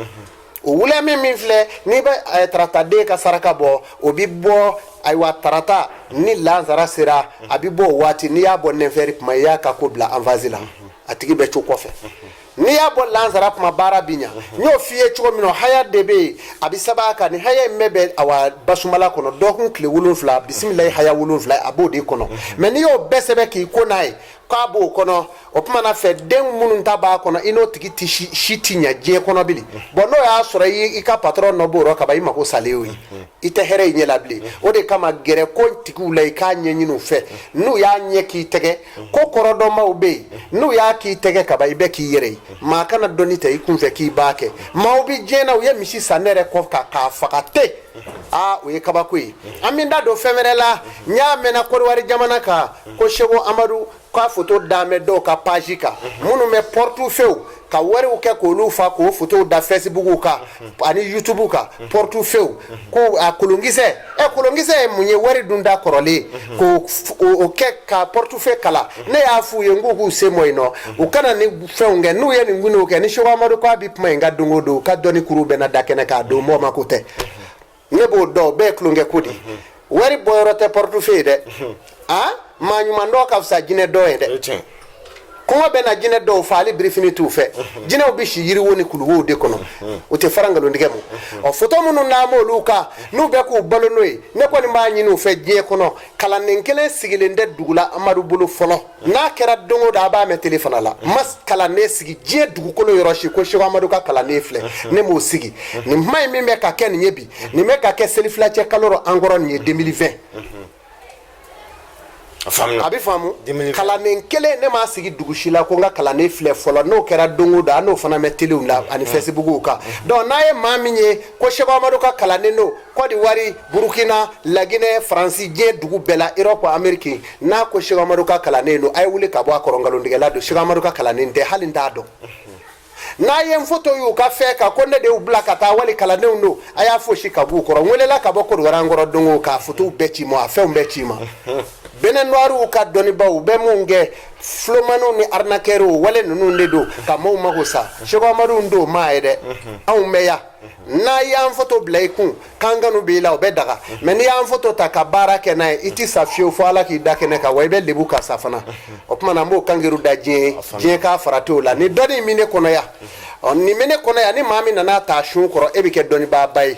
O wulɛmɛ min filɛ, n'i bɛ tarata den ka saraka bɔ, o bɛ bɔ, ayiwa, tarata ni lansara sera, a bɛ bɔ o waati. N'i y'a bɔ nɛfɛri kuma, i y'a ka ko bila en phase la, a tigi bɛ co kɔfɛ. N'i y'a bɔ lansara kuma, baara bi ɲa. N y'o f'i ye cogo min na, haya de bɛ yen, a bɛ sɛbɛn a kan. Ni haya in bɛ bɛn, awa, basumala kɔnɔ, dɔgɔkun tile 7, bisimilayi haya 7, a b'o de kɔnɔ. Mais n'i y'o bɛɛ sɛbɛn k'i ko n'a ye k'a b'o kɔnɔ, o tuma na fɛ, den minnu ta b'a kɔnɔ, i n'o tigi ti si ti ɲa diɲɛ kɔnɔ bilen. Bon, n'o y'a sɔrɔ i ka patron nɔ b'o rɔ kaban, i mako salen y'o ye, i tɛ hɛrɛ i ɲɛ la bilen. O de kama, gɛrɛ ko tigiw la, i k'a ɲɛɲini u fɛ. N'u y'a ɲɛ k'i tɛgɛ, ko kɔrɔdɔnbaw bɛ yen, n'u y'a k'i tɛgɛ kaban, i bɛ k'i yɛrɛ ye. Maa kana dɔnni ta i kunfɛ k'i b'a kɛ. Maaw bɛ diɲɛ na, u ye misi san ne yɛrɛ kɔ k'a faga ten. Aa, o ye kabako ye. An bɛ da don fɛn wɛrɛ la. N y'a mɛnna Kɔdiwari jamana kan ko Seko Amadu k'a foto dan bɛ dɔw ka page kan, minnu bɛ portefeuille ka wariw kɛ k'olu fa k'o fotow da Facebook kan ani YouTube kan. Portefeuille ko a kolonkisɛ, ɛ, kolonkisɛ ye mun ye? Wari dun da kɔrɔlen k'o o kɛ ka portefeuille kala. Ne y'a f'u ye n k'u k'u sen bɔ yen nɔ, u kana ni fɛnw kɛ. N'u ye nin gundow kɛ, ni Seko Amadu k'a bi kuma in ka don o don, u ka dɔnni kuru bɛ na da kɛnɛ k'a don mɔgɔ ma ko tɛ. Ne b'o dɔn, o bɛɛ ye tulonkɛ ko de ye. Wari bɔyɔrɔ tɛ portefeuille ye dɛ. A maa ɲuman dɔ ka fisa jinɛ dɔ ye dɛ. Kɔngɔ bɛ na jinɛ dɔw fa, hali birifini t'u fɛ. Jinɛw bɛ si yiriwo ni kuluwow de kɔnɔ, u tɛ fara nkalontigɛ ma. Ɔ, foto minnu n'an b'olu kan, n'u bɛ k'u balo n'o ye, ne kɔni b'a ɲini u fɛ diɲɛ kɔnɔ, kalanden kelen sigilen tɛ dugu la Amadu bolo fɔlɔ. N'a kɛra don o don, a b'a mɛn tele fana la. N ma kalanden sigi diɲɛ dugukolo yɔrɔ si ko Seko Amadu ka kalanden filɛ, ne m'o sigi. Nin kuma in min bɛ ka kɛ nin ye bi, nin bɛ ka kɛ selifilacɛ kalo rɔ an kɔrɔ, nin ye 2020. A bɛ faamu. Kalanden kelen ne m'a sigi dugu si la ko n ka kalanden filɛ fɔlɔ. N'o kɛra don o don, an n'o fana mɛn telew la ani Facebook kan. Donc n'a ye maa min ye ko Seko Amadu ka kalanden don, Côte d'Ivoire, Burukina, Laginɛ, Faransi, diɲɛ dugu bɛɛ la, Europe, Amérique, n'a ko Seko Amadu ka kalanden don, a ye wuli ka bɔ a kɔrɔ, nkalontigɛla don. Seko Amadu ka kalanden tɛ, hali n t'a dɔn. N'a ye n foto y'u ka fɛn kan ko ne de y'u bila ka taa wali kalandenw don, a y'a fosi ka b'u kɔrɔ. N welela ka bɔ Kodowari an kɔrɔ don o k'a fotow bɛɛ ci ma, a fɛnw bɛɛ ci ma. Bene Noirew ka dɔnnibaw u bɛ mun kɛ? Filomaniw ni arnaqueurs wale ninnu de don ka maaw mago sa. Seko Amadu don maa ye dɛ, anw bɛ yan. N'a y'an foto bila i kun k'an kanu b'i la, o bɛ daga. Mais n'i y'an foto ta ka baara kɛ n'a ye, i tɛ sa fiyewu fo Ala k'i da kɛnɛ kan, wa i bɛ lebu ka sa fana. O tuma na n b'o kangeru da diɲɛ ye, diɲɛ k'a farati o la. Ni dɔnni min ne kɔnɔ yan, ɔ nin bɛ ne kɔnɔ yan, ni maa min nana ta sun kɔrɔ, e bɛ kɛ dɔnnibaaba ye.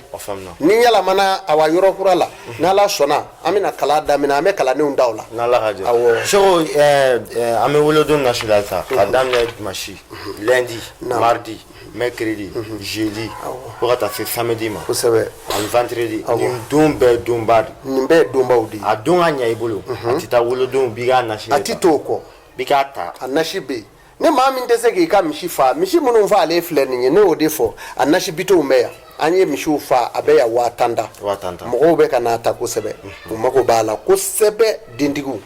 Ni yɛlɛmana awa yɔrɔ kura la, n'Ala sɔnna, an bɛna kalan daminɛ, an bɛ kalandenw da o la. N'Ala ka jɛ. Awɔ. Seko, an bɛ wolodon nasi la sisan ka daminɛ dimanche, lundi, mardi, mercredi, jeudi, fo ka taa se samedi ma. Kosɛbɛ. Ani vendredi. Nin don bɛɛ donba de. Nin bɛɛ ye donbaw de ye. A don ka ɲɛ i bolo, a tɛ taa wolodon b'i k'a nasi. A tɛ t'o kɔ. B'i k'a ta. A nasi bɛ yen. Ni maa min tɛ se k'i ka misi fa, misi minnu fa ale filɛ nin ye, ne y'o de fɔ, a nasi bitow bɛ yan. An ye misiw fa, a bɛ yan 10 000 ta. 10 000 ta. Mɔgɔw bɛ ka n'a ta kosɛbɛ, u mago b'a la kosɛbɛ, dentigiw.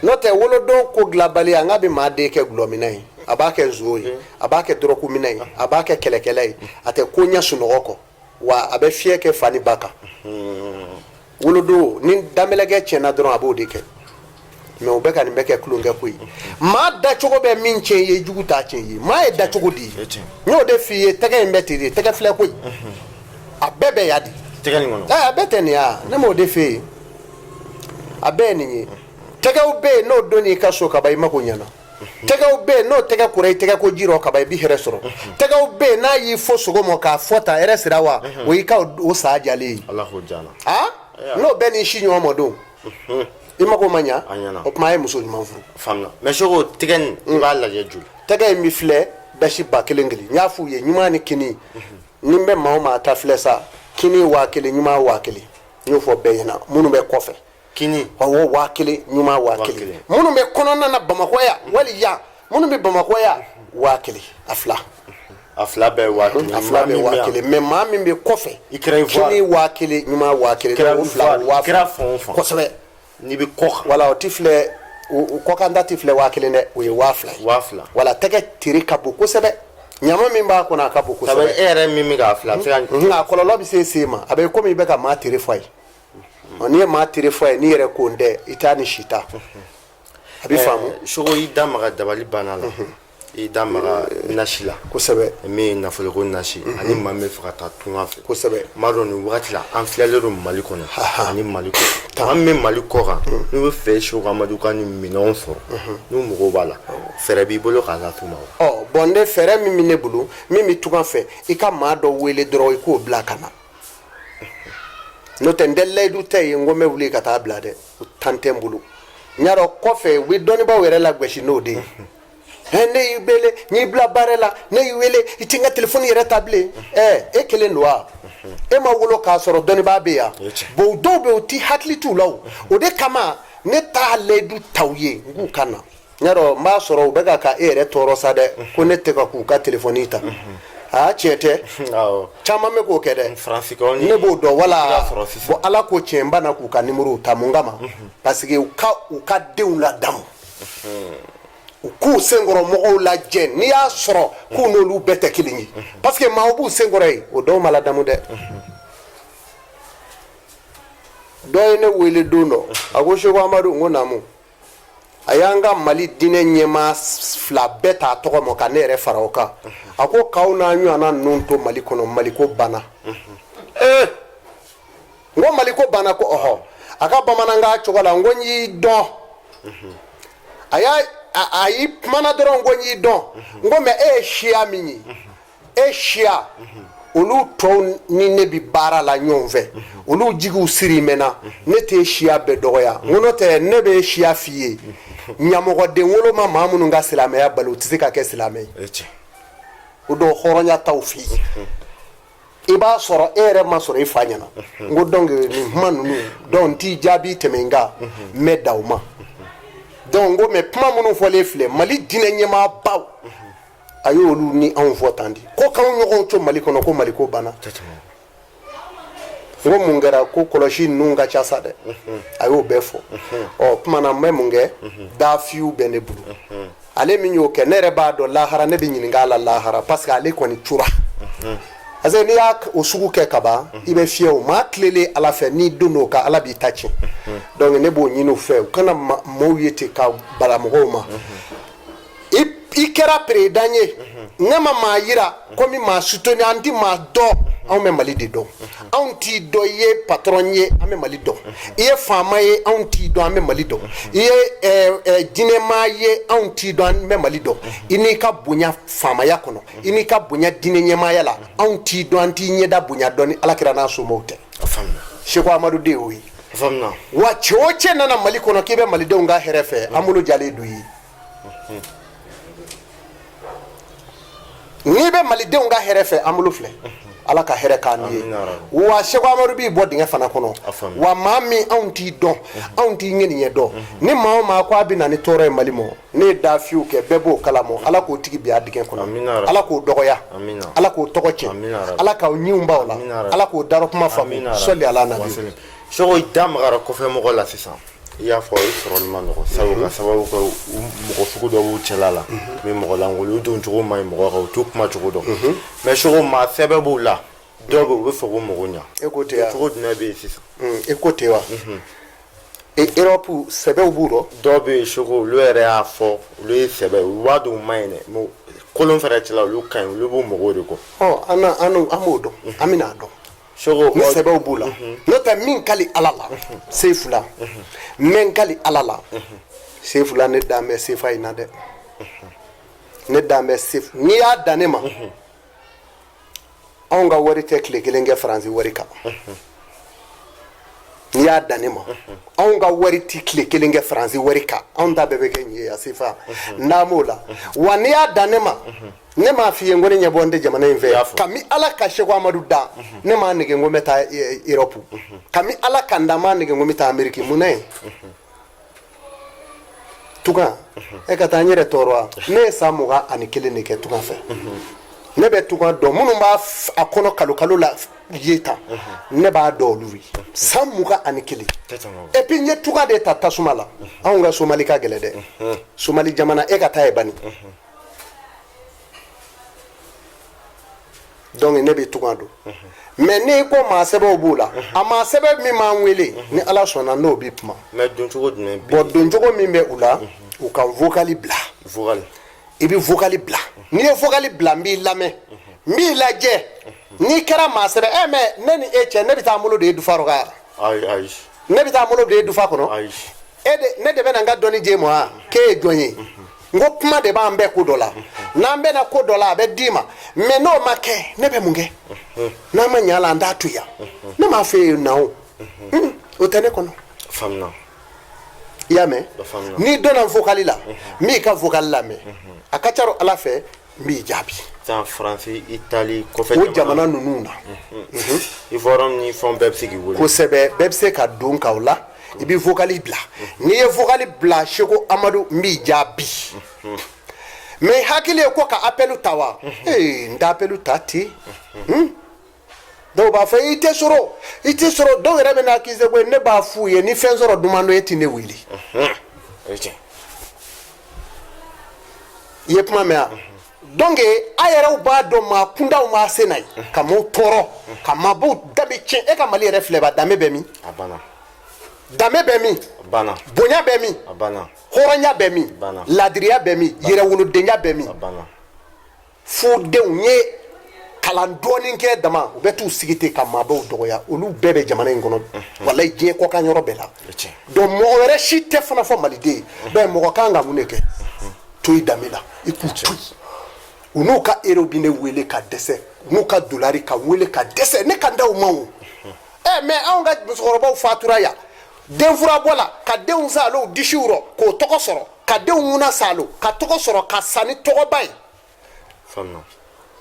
N'o tɛ wolodon ko dilanbali, an k'a bɛ maa den kɛ gulɔminna ye, a b'a kɛ nson ye, a b'a kɛ dɔrɔguminna ye, a b'a kɛ kɛlɛkɛla ye, a tɛ ko ɲɛ sunɔgɔ kɔ, wa a bɛ fiyɛ kɛ fa ni ba kan. Wolodon ni danbɛlɛkɛ tiɲɛna dɔrɔn, a b'o de kɛ. Mais u bɛ ka nin bɛɛ kɛ tulonkɛ ko ye. Maa dacogo bɛ min tiɲɛ ye, jugu t'a tiɲɛ ye. Maa ye dacogo de ye. N y'o de f'i ye, tɛgɛ in bɛ ten de, tɛgɛ filɛ koyi, a bɛɛ bɛ yan de. Tɛgɛ nin kɔnɔ. A bɛɛ tɛ nin ya, ne m'o de f'e ye, a bɛɛ ye nin ye. Tɛgɛw bɛ yen, n'o donn'i ka so kaban, i mako ɲɛna. Tɛgɛw bɛ yen, n'o tɛgɛ kora i tɛgɛ ko ji rɔ kaban, i bɛ hɛrɛ sɔrɔ. Tɛgɛw bɛ yen, n'a y'i fo sogo mɔ k'a fɔ tan, hɛrɛ sira wa, o y'i ka o saa jalen ye. Ala k'o diya n na. N'o bɛɛ n'i si ɲɔgɔn mɔ don, i mako ma ɲa. O tuma a ye muso ɲuman furu. Faamuya. Mais Seko, tɛgɛ nin, i b'a lajɛ joli? Tɛgɛ in bɛ filɛ dasi 1000 kelen. N y'a f'u ye, ɲuman ni kini, ni n bɛ maa o maa ta filɛ sa, kini 1000, ɲuman 1000. N y'o fɔ bɛɛ ɲɛna minnu bɛ kɔfɛ. Kini. Awɔ, 1000, ɲuman 1000. Minnu bɛ kɔnɔna na Bamakɔ yan wali yan, minnu bɛ Bamakɔ yan, 1000 a fila. A fila bɛɛ 1000. A fila bɛɛ 1000. Mais maa min bɛ kɔfɛ, i kɛra kini 1000, ɲuman 1000, o fila 1000. Kɛra fan o fan. Kosɛbɛ. N'i bɛ kɔ kan. Wala o ti filɛ, o kɔkanta ti filɛ 1000 dɛ, o ye 2000 ye. 2000. Wala tɛgɛ tere ka bon kosɛbɛ. Ɲama min b'a kɔnɔ, a ka bon kosɛbɛ. E yɛrɛ min bɛ k'a filɛ, a bɛ se ka. A kɔlɔlɔ bɛ se sen ma, a bɛ komi i bɛ ka maa tere fɔ a ye. N'i ye maa tere fɔ a ye, n'i yɛrɛ ko n tɛ, i t'a ni si ta. A bɛ faamu. Seko, i da maga dabali banna la, i da maga nasi la. Kosɛbɛ. Min ye nafoloko nasi, ani maa min bɛ fɛ ka taa tunga fɛ. Kosɛbɛ. N b'a dɔn nin wagati la an filɛlen don Mali kɔnɔ ani Mali kɔ. Maa min bɛ Mali kɔ kan, n'u bɛ fɛ Seko Amadu ka nin minɛnw sɔrɔ, n'u mago b'a la, fɛɛrɛ b'i bolo k'a las'u ma wa? Ɔ bɔn, ne fɛɛrɛ min bɛ ne bolo, min bɛ tunga fɛ, i ka maa dɔ wele dɔrɔn, i k'o bila ka na. N'o tɛ, n tɛ layidu tɛ ye, n ko n bɛ wuli ka taa bila dɛ, o tan tɛ n bolo. N y'a dɔn kɔfɛ u bɛ dɔnnibaaw yɛrɛ lagosi n'o de ye. Ne y'i wele, n y'i bila baara la, ne y'i wele, i tɛ n ka telefɔni yɛrɛ ta bilen. Ɛ, e kelen don wa? E ma wolo k'a sɔrɔ dɔnnibaa bɛ yan. Bon, dɔw bɛ yen, u ti hakili t'u la. O o de kama ne t'a layidu ta u ye n k'u ka na. N y'a dɔn n b'a sɔrɔ u bɛ ka e yɛrɛ tɔɔrɔ sa dɛ, ko ne tɛ ka k'u ka telefɔni ta. Aa, tiɲɛ tɛ, caman bɛ k'o kɛ dɛ, ne b'o dɔn. Wala bon, Ala ko tiɲɛ, n banna k'u ka nimorow ta. Mun kama? Parce que u ka denw ladamu, u k'u senkɔrɔ mɔgɔw lajɛ, n'i y'a sɔrɔ k'u n'olu bɛɛ tɛ kelen ye, parce que maaw b'u senkɔrɔ yen, o dɔw ma ladamu dɛ. Dɔ ye ne wele don dɔ, a ko: "Seko Amadu." N ko: "Naamu." A y'an ka Mali diinɛ ɲɛmaa fila bɛɛ t'a tɔgɔ ma ka ne yɛrɛ fara o kan. A ko k'aw n'a ɲɔgɔnna ninnu to Mali kɔnɔ, Mali ko banna. N ko: "Mali ko banna?" Ko ɔhɔ. A ka bamanankan cogo la, n ko n y'i dɔn. A y'a a y'i kumana dɔrɔn, n ko n y'i dɔn. N ko: "Mais e ye siya min ye, e siya olu tɔw ni ne bi baara la ɲɔgɔn fɛ, olu jigiw siri mɛnna, ne tɛ siya bɛɛ dɔgɔya." N ko n'o tɛ, ne bɛ siya f'i ye, ɲamɔgɔden woloma maa minnu ka silamɛya bali, u tɛ se ka kɛ silamɛ ye. O dɔw hɔrɔnya t'aw fɛ yen, i b'a sɔrɔ e yɛrɛ ma sɔrɔ i fa ɲɛna. N ko donc nin kuma ninnu, donc n t'i jaabi tɛmɛ n kan, n bɛ da o ma. Donc n ko mais kuma minnu fɔlen filɛ, Mali diinɛ ɲɛmaabaw, a y'olu ni anw fɔ tan di, ko k'anw ɲɔgɔn to Mali kɔnɔ, ko Mali ko banna. N ko mun kɛra? Ko kɔlɔsi ninnu ka ca sa dɛ. A y'o bɛɛ fɔ. Ɔ tuma na n bɛ mun kɛ? Dafiw bɛ ne bolo. Ale min y'o kɛ, ne yɛrɛ b'a dɔn lahara ne bɛ ɲininka a la lahara, parce que ale kɔni cura, parce que n'i y'a o sugu kɛ kaban, i bɛ fiyɛ. O maa tilelen Ala fɛ, n'i donn'o kan, Ala b'i ta tiɲɛ. Donc ne b'o ɲini u fɛ, u kana maaw ye ten ka bala mɔgɔw ma. I kɛra président ye, ne ma maa yira komi maa soutenir. An ti maa dɔn, anw bɛ Mali de dɔn. Anw t'i dɔn i ye patron ye, an bɛ Mali dɔn. I ye faama ye, anw t'i dɔn, an bɛ Mali dɔn. I ye diinɛmaa ye, anw t'i dɔn, an bɛ Mali dɔn. I n'i ka bonya faamaya kɔnɔ, i n'i ka bonya diinɛ ɲɛmaaya la, anw t'i dɔn, an t'i ɲɛda bonya dɔn ni Alakira n'a somɔgɔw tɛ. Seko Amadu de y'o ye. Wa cɛ o cɛ nana Mali kɔnɔ k'i bɛ malidenw ka hɛrɛ fɛ, an bolo jalen don i ye. N'i bɛ malidenw ka hɛrɛ fɛ, an bolo filɛ, Ala ka hɛrɛ k'an ye. Wa Seko Amadu b'i bɔ dingɛ fana kɔnɔ. Wa maa min, anw t'i dɔn, anw t'i ŋɛniɲɛ dɔn, ni maa o maa ko a bɛ na ni tɔɔrɔ ye Mali ma, ne ye dafiw kɛ, bɛɛ b'o kalama. Ala k'o tigi bin a dingɛ kɔnɔ, Ala k'o dɔgɔya, Ala k'o tɔgɔ tiɲɛ, Ala k'aw ɲinw b'aw la, Ala k'o darɔ kuma faamu. Sɔli ala nabi. Seko, i da magara kɔfɛ mɔgɔ la sisan. I y'a fɔ i sɔrɔli ma nɔgɔ, sabu ka sababu kɛ mɔgɔ sugu dɔ b'u cɛla la min mɔgɔ lankolon, u don cogo man ɲi mɔgɔ kan, u t'u kuma cogo dɔn. Mais Seko, maa sɛbɛ b'u la, dɔw bɛ u bɛ fɛ k'u mago ɲa. E ko ten wa? Cogo jumɛn bɛ yen sisan? E ko ten wa? E Europe sɛbɛw b'u rɔ. Dɔw bɛ yen Seko, olu yɛrɛ y'a fɔ olu ye sɛbɛ, u b'a dɔn u man ɲi dɛ, mais kolon fɛnɛ cɛla olu ka ɲi, olu b'u mago de kɔ. Ɔ an b'o dɔn, an bɛna a dɔn ni sɛbɛw b'u la. N'o tɛ, min kali Ala la, sefula n bɛ n kali Ala la, sefula ne dan bɛ sefa in na dɛ. Ne dan bɛ sef. N'i y'a dan ne ma, anw ka wari tɛ tile kelen kɛ Faransi wari kan. N'i y'a dan ne ma, anw ka wari tɛ tile kelen kɛ Faransi wari kan. Anw ta bɛɛ bɛ kɛ nin ye a sefa n'a m'o la. Wa n'i y'a dan ne ma, ne m'a f'i ye n ko ne ɲɛ bɔ n tɛ jamana in fɛ. Kami Ala ka Seko Amadu dan, ne m'a nege n ko n bɛ taa Europe. Kami Ala ka n dan, n m'a nege n ko n bɛ taa Ameriki. Mun na ye tugan e ka taa n yɛrɛ tɔɔrɔ wa? Ne ye san 21 de kɛ tugan fɛ. Ne bɛ tugan dɔn. Minnu b'a a kɔnɔ kalo kalo la ye tan, ne b'a dɔn olu ye. San 21, et puis n ye tugan de ta tasuma la. Anw ka Somali ka gɛlɛ dɛ. Somali jamana, e ka taa ye bani. Donc ne bɛ tugan dɔn. Mais n'i ko maa sɛbɛw b'u la, a maa sɛbɛ min m'an wele, ni Ala sɔnna n'o bɛ kuma. Mais don cogo jumɛn? Bon, don cogo min bɛ u la, u ka vocal bila. Vocal. I bɛ vocal bila. N'i ye vocal bila, n b'i lamɛn, n b'i lajɛ n'i kɛra maa sɛbɛ. Ɛ mais ne ni e cɛ, ne bɛ taa n bolo don e dufa rɔ ka Ayi, ayi. Ne bɛ taa n bolo don e dufa kɔnɔ? Ayi. E de, ne de bɛ na n ka dɔnni d'e ma wa? K'e ye jɔn ye? N ko kuma de b'an bɛɛ ko dɔ la. N'an bɛnna ko dɔ la, a bɛ d'i ma. Mais n'o ma kɛ, ne bɛ mun kɛ? N'an ma ɲɛ a la, an t'a to yan. Ne m'a fɔ e ye na o, o tɛ ne kɔnɔ. Faamuna. I y'a mɛn? N'i donna vocal la, n b'i ka vocal lamɛn. A ka ca Ala fɛ, n b'i jaabi. San Faransi, Itali, kɔfɛ. O jamana ninnu na. Ivoire ni fɛn bɛɛ bɛ se k'i wele. Kosɛbɛ, bɛɛ bɛ se ka don k'aw la. I bɛ vocal bila. N'i ye vocal bila, Seko Amadu, n b'i jaabi. Mais hakili ye ko ka appel ta wa? Ee, n tɛ appel ta ten. Dɔw b'a fɔ i tɛ sɔrɔ, i tɛ sɔrɔ. Dɔw yɛrɛ bɛ na accuser ko ne b'a f'u ye ni fɛn sɔrɔ duman dɔ, e tɛ ne wele. I ye kuma mɛn wa? Donc a yɛrɛw b'a dɔn maa kundaw maa se na ye ka maaw tɔɔrɔ, ka maabaw danbe tiɲɛ. E ka Mali yɛrɛ filɛ ba, danbe bɛ min? A banna. Danbe bɛ min? A banna. Bonya bɛ min? A banna. Hɔrɔnya bɛ min? Ladiriya bɛ min? Yɛrɛwolodenya bɛ min? A banna. Fudenw ye kalan dɔɔnin kɛ dama, u bɛ t'u sigi ten ka maabaw dɔgɔya. Olu bɛɛ bɛ jamana in kɔnɔ, walayi, diɲɛ kɔkan yɔrɔ bɛɛ la. Donc mɔgɔ wɛrɛ si tɛ fana fɔ maliden. Donc mɔgɔ kan ka mun de kɛ? To i danbe la, i k'u to yen. U n'u ka euro bi ne wele ka dɛsɛ, u n'u ka dolari ka wele ka dɛsɛ, ne ka da u ma o. Ɛ mais anw ka musokɔrɔbaw fatura yan denfurabɔ la, ka denw salo disiw rɔ k'o tɔgɔ sɔrɔ, ka denw ŋuna salo ka tɔgɔ sɔrɔ, ka sa ni tɔgɔba ye.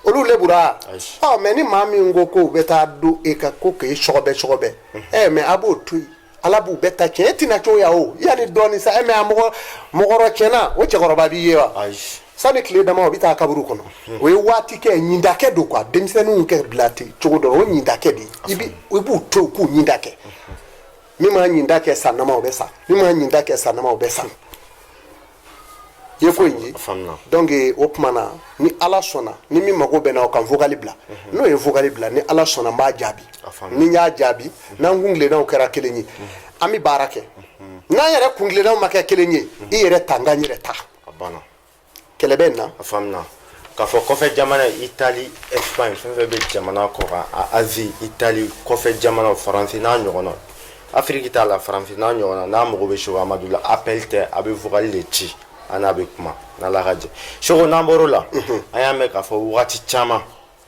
Olu lebura. Ɔ mais ni maa min ko k'u bɛ taa don e ka ko k'e sɔgɔbɛ sɔgɔbɛ, ɛ mais a b'o to yen, Ala b'u bɛɛ ta tiɲɛ. E tɛna cogoya o yanni dɔɔnin sa. Ɛ mais a mɔgɔ mɔgɔrɔ tiɲɛna, o cɛkɔrɔba b'i ye wa? Sani tile dama, o bɛ taa kaburu kɔnɔ. O ye waati kɛ ɲindakɛ don quoi. Denmisɛnninw kɛ bila ten cogo dɔ la, o ɲindakɛ de ye. I b'u to yen k'u ɲinda kɛ. Min m'a ɲinda kɛ san nama, o bɛ sa. Min m'a ɲinda kɛ san nama, o bɛ sa. I ye ko in ye. Donc o tuma na, ni Ala sɔnna, ni min mago bɛ n na, o ka vocal bila. N'o ye vocal bila, ni Ala sɔnna, n b'a jaabi. Ni n y'a jaabi, n'an kuntilennaw kɛra kelen ye, an bɛ baara kɛ. N'an yɛrɛ kuntilennaw ma kɛ kelen ye, i yɛrɛ ta, n ka n yɛrɛ ta. Kɛlɛ bɛ nin na. A faamuna k'a fɔ kɔfɛ jamana, Itali, Espagne, fɛn fɛn bɛ jamana kɔkan, a Asie, Itali, kɔfɛ jamana, Faransi n'a ɲɔgɔnna, Afiriki t'a la, Faransi n'a ɲɔgɔnna, n'a mago bɛ Seko Amadu la, appel tɛ, a bɛ vocal de ci, an n'a bɛ kuma n'Ala ka jɛ. Seko, n'an bɔr'o la, an y'a mɛn k'a fɔ wagati caman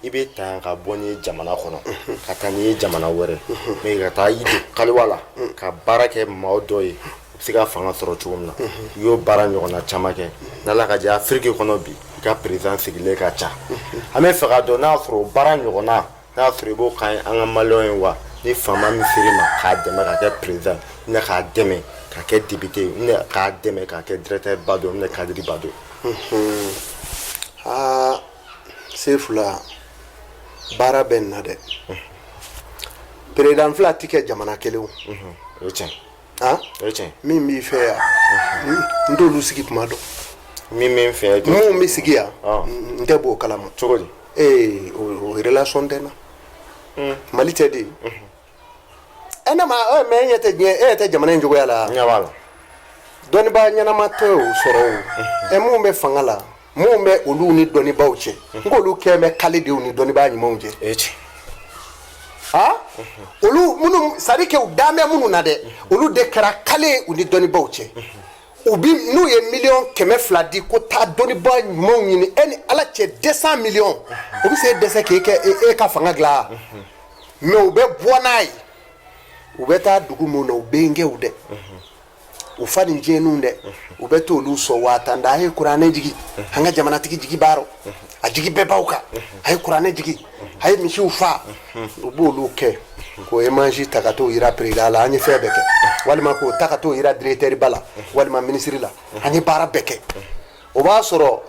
i bɛ ta yan ka bɔ n'i ye jamana kɔnɔ ka taa n'i ye jamana wɛrɛ, mais ka taa i don kaliwa la ka baara kɛ maa dɔ ye, u bɛ se ka fanga sɔrɔ cogo min na. I y'o baara ɲɔgɔnna caman kɛ. N'Ala ka jɛ, Afiriki kɔnɔ bi, i ka président sigilen ka ca. An bɛ fɛ k'a dɔn n'a y'a sɔrɔ o baara ɲɔgɔnna, n'a y'a sɔrɔ i b'o kan an ka maliyɛnw ye wa, ni faama min ser'i ma k'a dɛmɛ ka kɛ président, ne k'a dɛmɛ ka kɛ député, ne k'a dɛmɛ ka kɛ directeur ba dɔ, ne cadre ba dɔ. Aa, Sefula, baara bɛ nin na dɛ. Président fila ti kɛ jamana kelen o. O ye tiɲɛ. Han? O ye tiɲɛ. Min b'i fɛ yan, n t'olu sigi kuma dɔn. Min bɛ n fɛ. Mun bɛ sigi yan, n tɛ b'o kalama. Cogo di? Ee, o relation tɛ n na. Mali tɛ de ɛ. Ne ma ɛ, mais e ɲɛ tɛ diɲɛ, e ɲɛ tɛ jamana in cogoya la. N ɲɛ b'a la. Dɔnnibaa ɲɛnama tɛ o sɔrɔ o. Ɛ, mun bɛ fanga la, mun bɛ olu ni dɔnnibaaw cɛ, n k'olu kɛ bɛ kale de ni dɔnnibaa ɲumanw cɛ. O ye tiɲɛ. Ha, olu minnu, c'est à dire que u dan bɛ minnu na dɛ, olu de kɛra kale u ni dɔnnibaaw cɛ. U bi n'u ye 200 miliyɔn di ko taa dɔnnibaa ɲumanw ɲini, e ni Ala cɛ, 200 miliyɔn, o bɛ se e dɛsɛ k'e kɛ e ka fanga dilan. Mais u bɛ bɔ n'a ye, u bɛ taa dugu mun na, u bɛnkɛw dɛ, u fa ni jɛninw dɛ, u bɛ t'olu sɔn 10 000 da. A ye kuranɛ jigi, an ka jamanatigi jigi b'a rɔ, a jigi bɛɛ b'aw kan. A ye kuranɛ jigi, a ye misiw fa. U b'olu kɛ k'o image ta ka t'o yira président la, an ye fɛn bɛɛ kɛ, walima k'o ta ka t'o yira directeur ba la, walima ministre la, an ye baara bɛɛ kɛ. O b'a sɔrɔ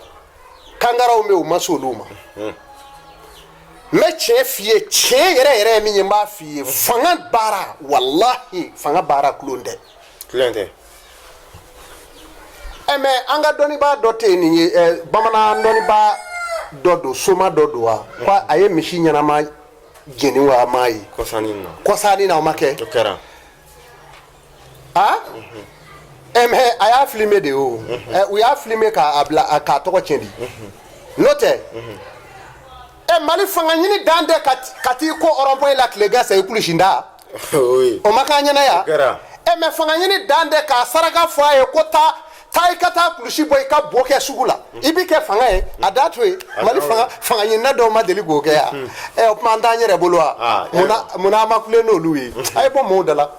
kangaraw bɛ yen, u ma se olu ma. N bɛ tiɲɛ f'i ye, tiɲɛ yɛrɛ yɛrɛ ye min ye, n b'a f'i ye. Fanga baara, walahi, fanga baara kulon tɛ. Kulon tɛ. Ɛ, mais an ka dɔnnibaa dɔ tɛ yen nin ye, ɛ, bamanan dɔnnibaa dɔ don, soma dɔ don wa, ko a ye misi ɲɛnama jeni wa, a m'a ye. Kɔsanni na. Kɔsanni na, o ma kɛ? O kɛra. A ɛ, mais a y'a filmer de o. Ɛ, u y'a filmer k'a bila k'a tɔgɔ tiɲɛ de. N'o tɛ, ɛ, Mali fanga ɲini dan tɛ ka t'i ko rond-point la tilegan sa, i kulusi da. O ma k'an ɲɛna yan? Ɛ, mais fanga ɲini dan tɛ k'a saraka fɔ a ye ko taa taa, i ka taa kulusi bɔ, i ka bo kɛ sugu la, i bi kɛ fanga ye. A da to yen. Mali fanga ɲinina dɔw ma deli k'o kɛ yan. Ɛ, o tuma an t'an yɛrɛ bolo wa? Munna an ma kule n'olu ye? A ye bɔ mɔɔw da la.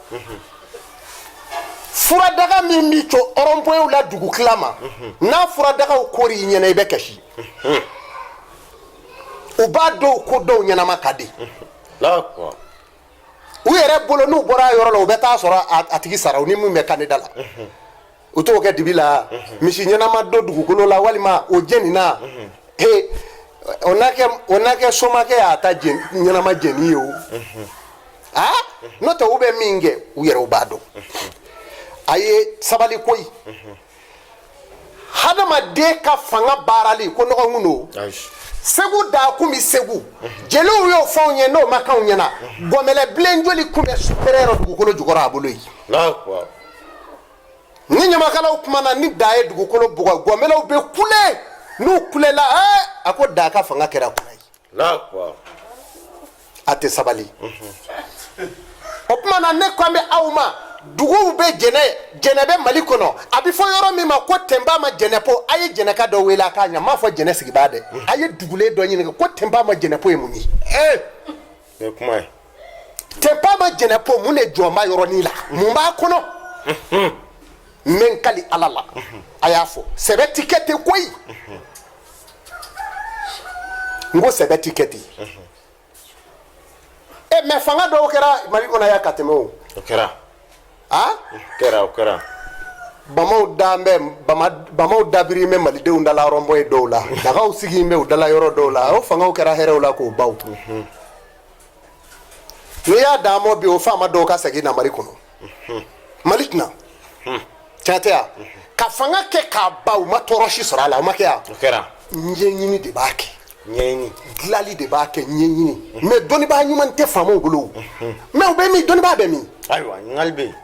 Furadaga min bi co rond-point la dugu tila ma, n'a furadagaw kori i ɲɛna, i bɛ kasi. U b'a dɔw ko dɔw ɲɛnama ka di u yɛrɛ bolo. N'u bɔra a yɔrɔ la, u bɛ taa sɔrɔ a tigi sara. U ni min bɛ candidat la, u t'o kɛ dibi la. Misi ɲɛnama don dugukolo la, walima o jenina he, o n'a kɛ somakɛ y'a ta ɲɛnama jeni ye o. Aa, n'o tɛ, u bɛ min kɛ, u yɛrɛw b'a dɔn. A ye sabali koyi. Hadamaden ka fanga baarali ko nɔgɔnkun don. Segu da kun bɛ Segu, jeliw y'o fɔ anw ye, n'o ma k'anw ɲɛna. Gɔmɛlɛ bilen joli kun bɛ pɛrɛ yɔrɔ dugukolo jukɔrɔ a bolo yen. Ni ɲamakalaw kumana, ni da ye dugukolo bugɔ, gɔmɛlɛw bɛ kule. N'u kulela, ɛɛ, a ko da ka fanga kɛra kura ye, a tɛ sabali. O tuma na, ne ko an bɛ aw ma, duguw bɛ jɛnɛ, jɛnɛ bɛ Mali kɔnɔ, a bɛ fɔ yɔrɔ min ma ko Tɛnba ma Jɛnɛpo. A ye jɛnɛka dɔ wele a k'a ɲɛ. N m'a fɔ jɛnɛ sigibaa dɛ. A ye dugulen dɔ ɲininka ko Tɛnba ma Jɛnɛpo ye mun ye? Nin ye kuma ye. Tɛnba ma Jɛnɛpo, mun de jɔn b'a yɔrɔnin la? Mun b'a kɔnɔ? N bɛ n kali Ala la, a y'a fɔ, sɛbɛ ti kɛ ten koyi. N ko sɛbɛ ti kɛ ten. E, mais fanga dɔw kɛra Mali kɔnɔ yan ka tɛmɛ o. O kɛra. A kɛra, o kɛra. Bamaw dan bɛ bamaw dabiri bɛ malidenw dala rond-point dɔw la, dagaw sigi bɛ u dala yɔrɔ dɔw la. O fangaw kɛra hɛrɛw la k'o baw. N'i y'a d'an ma bi, o faama dɔw ka segin na Mali kɔnɔ, Mali tɛna tiɲɛ tɛ yan ka fanga kɛ k'a ban. U ma tɔɔrɔ si sɔrɔ a la. O ma kɛ yan? O kɛra. Ɲɛɲini de b'a kɛ. Ɲɛɲini. Dilali de b'a kɛ, ɲɛɲini. Mais dɔnnibaa ɲuman tɛ faamaw bolo. Mais u bɛ min? Dɔnnibaa bɛ min? Ayiwa, ɲininkali bɛ yen.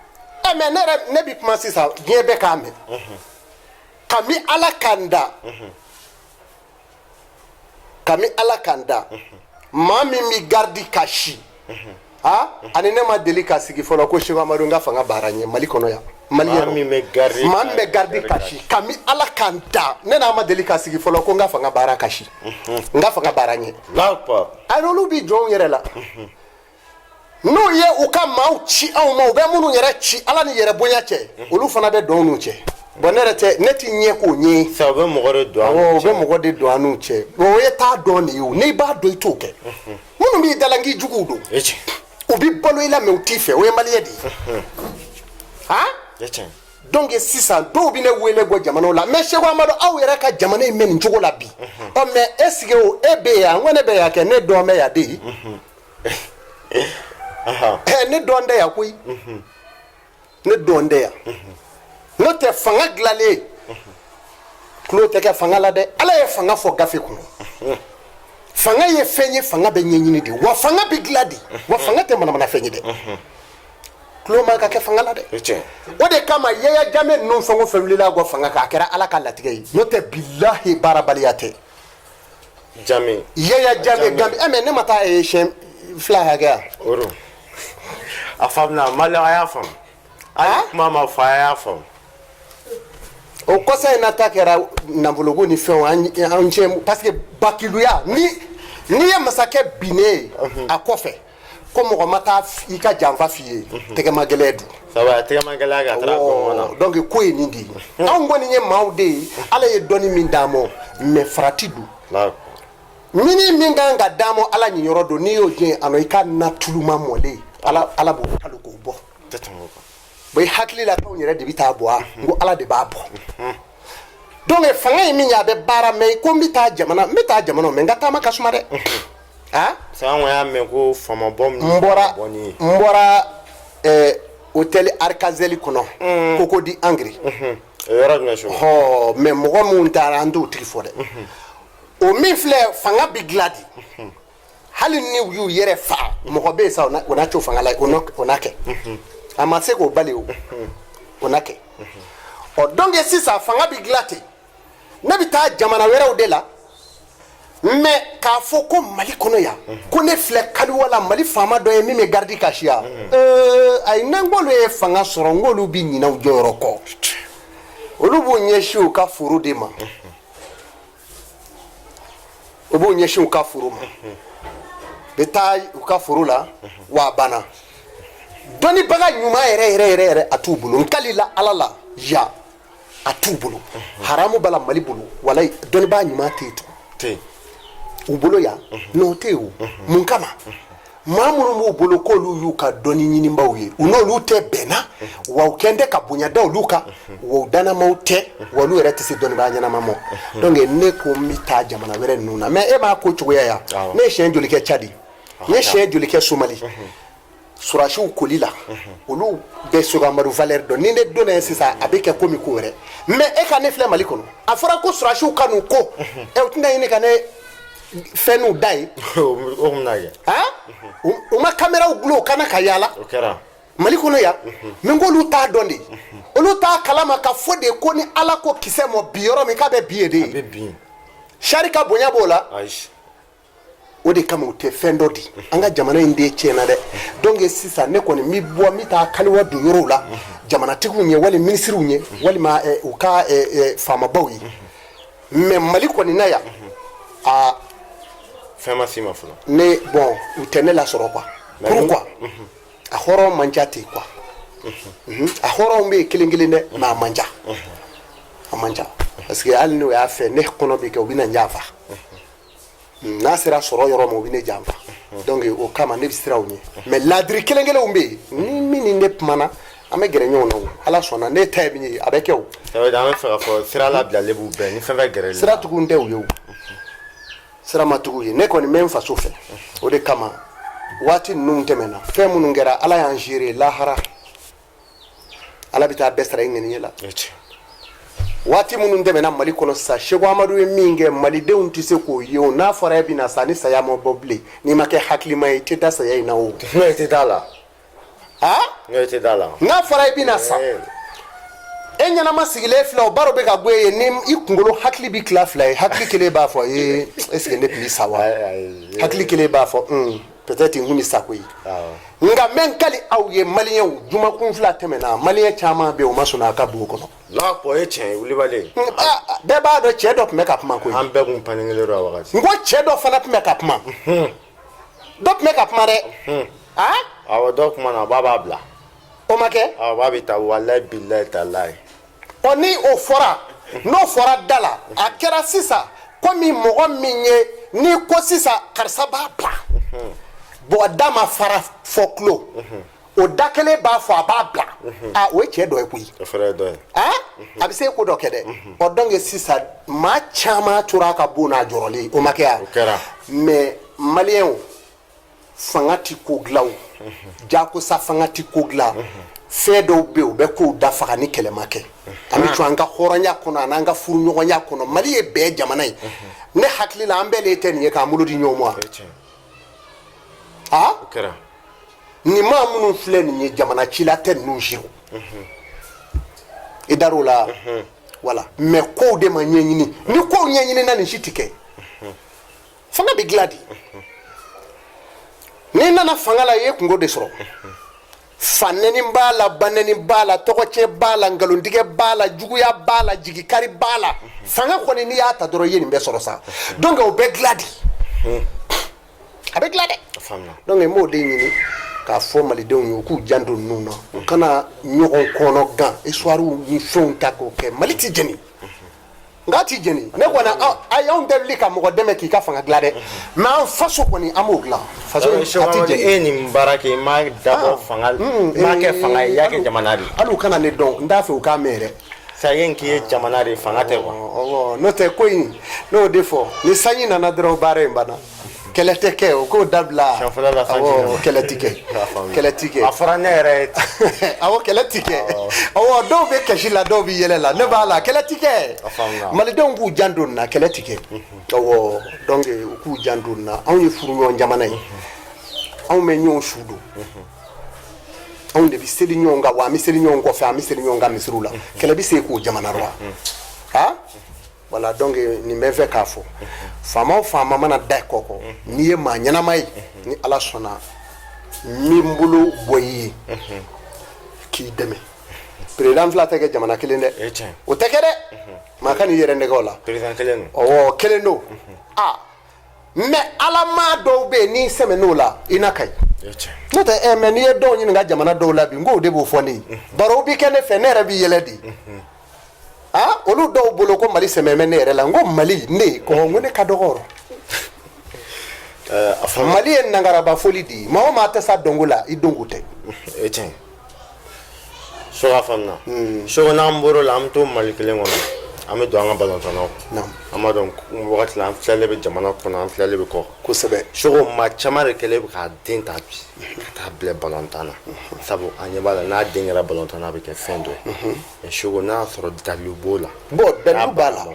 Ɛ, mais ne yɛrɛ, ne bi kuma sisan, diɲɛ bɛɛ k'a mɛn. Kami Ala k'an da, kami Ala k'an da, maa min bɛ garidi ka si, ha, ani ne ma deli ka sigi fɔlɔ ko Seku Amadu, n ka fanga baara ɲɛ Mali kɔnɔ yan. Mali Maa min bɛ garidi maa min bɛ garidi ka si, kami Ala k'an da, ne n'a ma deli ka sigi fɔlɔ ko n ka fanga baara ka si, n ka fanga baara ɲɛ. Allahu akbar. Ayi, olu bi jɔnw yɛrɛ la. N'u ye u ka maaw ci anw ma, u bɛ minnu yɛrɛ ci, Ala ni yɛrɛ bonya cɛ, olu fana bɛ don n'u cɛ. Bon, ne yɛrɛ tɛ, ne ti ɲɛ k'o ɲɛ. Sa, u bɛ mɔgɔ de don an Awɔ, n'u u bɛ cɛ. mɔgɔ de don an n'u cɛ. Bon, o ye t'a dɔn de ye. O n'i b'a dɔn, i t'o kɛ. Minnu b'i dala k'i juguw don, E tiɲɛ. u bi balo i la, mais u t'i fɛ. O ye maliyɛn de ye, han. E tiɲɛ. Donc sisan, dɔw bɛ ne wele bɔ jamanaw la: mais Seku Amadu, aw yɛrɛ ka jamana in bɛ nin cogo la bi. Ɔ, mais est ce que o e bɛ yan? N ko ne bɛ yan kɛ, ne dɔn bɛ yan de ye. Ɛ, ne dɔn tɛ yan koyi, ne dɔn tɛ yan. N'o tɛ, fanga dilanlen tulo tɛ kɛ fanga la dɛ. Ala ye fanga fɔ gafe kɔnɔ. Fanga ye fɛn ye, fanga bɛ ɲɛɲini de wa, fanga bɛ dilan de wa, fanga tɛ manamana fɛn ye dɛ. Tulo man ka kɛ fanga la dɛ. E tiɲɛ. O de kama, Yaya Jame ninnu, fɛn o fɛn wulila kɔ fanga kan, a kɛra Ala ka latigɛ ye. N'o tɛ, bilahi, baarabaliya tɛ. Jame. Yaya Jame, Gambi. Ɛ, mais ne ma taa ye siɲɛ 2 hakɛ yan. O don, a faamuna. Maliyɛn, a y'a faamu. Hali kuma ma fɔ, a y'a faamu. O kɔsa in na ta kɛra nafoloko ni fɛnw an cɛ, parce que bakiluya ni n'i ye masakɛ binnen ye a kɔfɛ ko mɔgɔ ma taa i ka janfa f'i ye, tɛgɛma gɛlɛn dun. Sabu a tɛgɛ ma gɛlɛya ka taga gɔngɔn na. Donc ko ye nin de ye. Anw kɔni ye maaw de ye, Ala ye dɔnni min d'an ma, mais farati don. Allahu Mini min kan ka d'an ma, Ala ɲiyɔrɔ don. N'i y'o diɲɛ a nɔ, i ka na tuluma mɔlen, Ala, Ala b'o kalo k'o bɔ. Tɛ tɛmɛ o kan. Bon, i hakili la k'anw yɛrɛ de bɛ taa bɔ a? N ko Ala de b'a bɔ. Donc fanga ye min ye, a bɛ baara. Mais ko n bɛ taa jamana, n bɛ taa jamana, mais n ka taama ka suma dɛ, ah. Parce que an kɔni y'a mɛn ko faamabɔ min N bɔra bɔ ni ye. N bɔra hôtel Arkazeli kɔnɔ, Cocody Angré. O yɔrɔ jumɛn so? Hɔ, mais mɔgɔ minnu taara, an t'o tigi fɔ dɛ. O min filɛ, fanga bi dilan de. Hali ni u y'u yɛrɛ fa, mɔgɔ bɛ yen sa, o na co fanga la, o na kɛ. A ma se k'o bali, o o na kɛ. Ɔ, donc sisan fanga bi dilan ten. Ne bɛ taa jamana wɛrɛw de la, mais k'a fɔ ko Mali kɔnɔ yan, ko ne filɛ kaliwa la, Mali faama dɔ ye min bɛ garidi ka siya. Ayi, ne n k'olu ye fanga sɔrɔ, n k'olu bi ɲinɛ u jɔyɔrɔ kɔ. Olu b'u ɲɛsin u ka foro de ma, u b'u ɲɛsin u ka foro ma, bɛ taa u ka foro la wa, a banna. Dɔnnibaga ɲuman yɛrɛ yɛrɛ yɛrɛ yɛrɛ, a t'u bolo. N kalila Ala la yan, a t'u bolo. Haramu b'a la Mali bolo. Walayi, dɔnnibaa ɲuman tɛ yen tugun. Tɛ yen. U bolo yan, n'o tɛ yen. O mun kama, maa minnu b'u bolo k'olu y'u ka dɔnni ɲinibaw ye, u n'olu tɛ bɛnna wa, u kɛn tɛ ka bonya da olu kan wa, u dannamaw tɛ wa, olu yɛrɛ tɛ se dɔnnibaa ɲɛnama ma. Donc ne ko n bɛ taa jamana wɛrɛ ninnu na, mais e b'a ko cogoya yan. Ne ye siɲɛ joli kɛ Tchad, n ye siɲɛ joli kɛ Somali, surasiw koli la, olu bɛ Seku Amadu valeur dɔn. Ni ne donna yen sisan, a bɛ kɛ komi ko wɛrɛ. Mais e ka ne filɛ Mali kɔnɔ, a fɔra ko surasiw ka n'u ko, ɛ, u tɛna ɲini ka ne fɛn n'u da ye. O kun bɛna kɛ. Han, u ma caméraw gulon u kana ka yaala. O kɛra. Mali kɔnɔ yan, mais k'olu t'a dɔn de, olu t'a kalama ka fɔ de ko ni Ala ko kisɛ mɔ bi yɔrɔ min k'a bɛ bi ye de. A bɛ bin. Sari ka bonya b'o la. Ayi. O de kama, u tɛ fɛn dɔ di. An ka jamana in de tiɲɛna dɛ. Donc sisan, ne kɔni n bɛ bɔ, n bɛ taa kaliwa don yɔrɔw la, jamanatigiw ɲɛ, wali minisiriw ɲɛ, walima u ka faamabaw ye. Mais Mali kɔni na yan, aa. Fɛn ma s'i ma fɔlɔ. Ne, bon, u tɛ ne lasɔrɔ quoi. Pourquoi? A hɔrɔn man ca ten quoi. A hɔrɔnw bɛ yen kelen kelen dɛ, mais a man ca, a man ca, parce que hali n'o y'a fɛ, ne kɔnɔ bɛ kɛ, u bɛ na n janfa. N'a sera sɔrɔ yɔrɔ ma, u bɛ ne janfa. Donc o kama, ne bɛ siran u ɲɛ. Mais ladiri kelen kelenw bɛ yen, ni min ni ne kumana, An bɛ gɛrɛ ɲɔgɔn na o, Ala sɔnna, ne ta ye min ye, a bɛ kɛ o. Ça veut dire an bɛ fɛ k'a fɔ sira labilalen b'u bɛɛ ni fɛn fɛn gɛrɛli la. Sira tugun tɛ u ye o, sira ma tugu ye. Ne kɔni bɛ n faso fɛ, o de kama waati ninnu tɛmɛna, fɛn minnu kɛra, Ala y'an seere lahara, Ala bɛ taa bɛɛ sara i ŋaniye la. Waati minnu tɛmɛna Mali kɔnɔ sisan, Seko Amadu ye min kɛ, malidenw tɛ se k'o ye o. N'a fɔra e bɛna sa ni saya ma bɔ bilen, n'i ma kɛ hakilima ye, i tɛ da saya in na o. N'o i tɛ da la. Aa. N'o i tɛ da la. N'a fɔra i bɛna sa, e ɲɛnama sigilen filɛ, o baro bɛ ka bɔ e ye ni i kunkolo hakili bɛ tila fila ye. Hakili kelen b'a fɔ ee, est ce que ne tun bɛ sa wa? Hakili kelen b'a fɔ peut-être n kun bɛ sa koyi. Nka n bɛ n kali aw ye, maliyɛnw, jumakun 2 tɛmɛna, maliyɛn caman bɛ yen, o ma sɔn a ka bon kɔnɔ. O ye tiɲɛ ye, wulibali. Bɛɛ b'a dɔn cɛ dɔ tun bɛ ka kuma koyi. An bɛɛ kun paniquelen don a wagati. N ko cɛ dɔ fana tun bɛ ka kuma. Dɔ tun bɛ ka kuma dɛ. Awɔ, dɔ kuma na, a b'a bila. O ma kɛ. Awɔ, b'a bɛ taa, walayi bilayi talayi. Ɔ, ni o fɔra, n'o fɔra da la, a kɛra sisan komi mɔgɔ min ye n'i ko sisan karisa b'a bila. Bon, da ma fara fɔ tulo. O da kelen b'a fɔ a b'a bila. Aa, o ye cɛ dɔ ye koyi. O fana ye dɔ ye. Aa, a bɛ se ko dɔ kɛ dɛ. Ɔ, donc sisan maa caman tora a ka bon n'a jɔrɔlen, o ma kɛ yan. O kɛra. Mais maliyɛnw, fanga ti ko dilan o, jakosa fanga ti ko dilan. Fɛn dɔw bɛ yen, u bɛ kow dafaga ni kɛlɛ ma kɛ. An bɛ to an ka hɔrɔnya kɔnɔ ani an ka furuɲɔgɔnya kɔnɔ. Mali ye bɛɛ jamana ye. Ne hakili la, an bɛɛ de tɛ nin ye k'an bolo di ɲɔgɔn ma. Aa, nin maa minnu filɛ nin ye, jamana cila tɛ ninnu si o. I dar'o la, voilà. Mais kow de ma ɲɛɲini. Ni kow ɲɛɲinina, nin si tɛ kɛ. Fanga bɛ dilan de. N'i nana fanga la, i ye kungo de sɔrɔ. Fa nɛni b'a la, ba nɛni b'a la, tɔgɔcɛ b'a la, nkalontigɛ b'a la, juguya b'a la, jigikari b'a la. Fanga kɔni, n'i y'a ta dɔrɔn, i ye nin bɛɛ sɔrɔ sa. Donc o bɛɛ dilan de, a bɛ dilan dɛ. Donc n b'o de ɲini k'a fɔ malidenw ye, u k'u janto ninnu na, u kana ɲɔgɔn kɔnɔ gan histoire ni fɛnw ta k'o kɛ. Mali ti jeni, nka ti jeni. Ne kɔni, ayi, anw tɛ wuli ka mɔgɔ dɛmɛ k'i ka fanga dilan dɛ, mais an faso kɔni, an b'o dilan. Faso a ti jeni. E ye nin baara kɛ, i m'a dabɔ fanga, i m'a kɛ fanga ye, i y'a kɛ jamana de ye. Hali u kana ne dɔn, n t'a fɛ u k'a mɛn yɛrɛ. Ça ye k'i ye jamana de ye, fanga tɛ quoi. N'o tɛ ko in, n'o de fɔ, ni sanji nana dɔrɔn, baara in banna, kɛlɛ tɛ kɛ, o k'o dabila. Siɲɛ fɔlɔ la sanji nana. Kɛlɛ ti kɛ, kɛlɛ ti kɛ. A fɔra ne yɛrɛ ye. Awɔ, kɛlɛ ti kɛ. Awɔ, dɔw bɛ kasi la, dɔw bɛ yɛlɛ la, ne b'a la, kɛlɛ ti kɛ. Malidenw k'u janto nin na, kɛlɛ ti kɛ. Awɔ, donc u k'u janto nin na. Anw ye furuɲɔgɔn jamana ye, anw bɛ ɲɔgɔn su don, anw de bɛ seli ɲɔgɔn kan, wa an bɛ seli ɲɔgɔn kɔfɛ, an bɛ seli ɲɔgɔn kan misiriw la. Kɛlɛ bɛ se k'o jamana rɔ wa? Voilà, donc nin bɛ fɛ k'a fɔ, faama o faama mana da kɔ kɔ, n'i ye maa ɲɛnama ye, ni Ala sɔnna, n bɛ n bolo bɔ i ye k'i dɛmɛ. Président fila tɛ kɛ jamana kelen dɛ, o tɛ kɛ dɛ. Maa kan'i yɛrɛ nɛgɛ o la. Président kelen don. Ɔwɔ, kelen don. Aa, mais ala maa dɔw bɛ yen, n'i sɛmɛn'o la, i na kayi. N'o tɛ ɛ, mais n'i ye dɔw ɲininka jamana dɔw la bi, n k'o de b'o fɔ ne ye. Baro bi kɛ ne fɛ, ne yɛrɛ b'i yɛlɛ de. Aa, olu dɔw bolo ko Mali sɛmɛ bɛ ne yɛrɛ la. N ko Mali ne kɔn, n ko ne ka dɔgɔ. Mali ye nangaraba foli de ye. Maa o maa tɛ sa dɔnko la, i dɔnko tɛ. E tiɲɛ so ka faamuya so. N'an bɔr'o la, an bɛ to Mali kelen kɔnɔ, an bɛ don an ka balontannaw. An b'a dɔn wagati la, an filɛlen bɛ jamana kɔnɔ, an filɛlen bɛ kɔ. Soko, maa caman de kɛlen bɛ k'a den ta bi ka taa bila balontan na, sabu an ɲɛ b'a la, n'a den kɛra balontan na, a bɛ kɛ fɛn dɔ ye. Mais Soko, n'a y'a sɔrɔ dalilu b'o la. Bon, dalilu b'a la.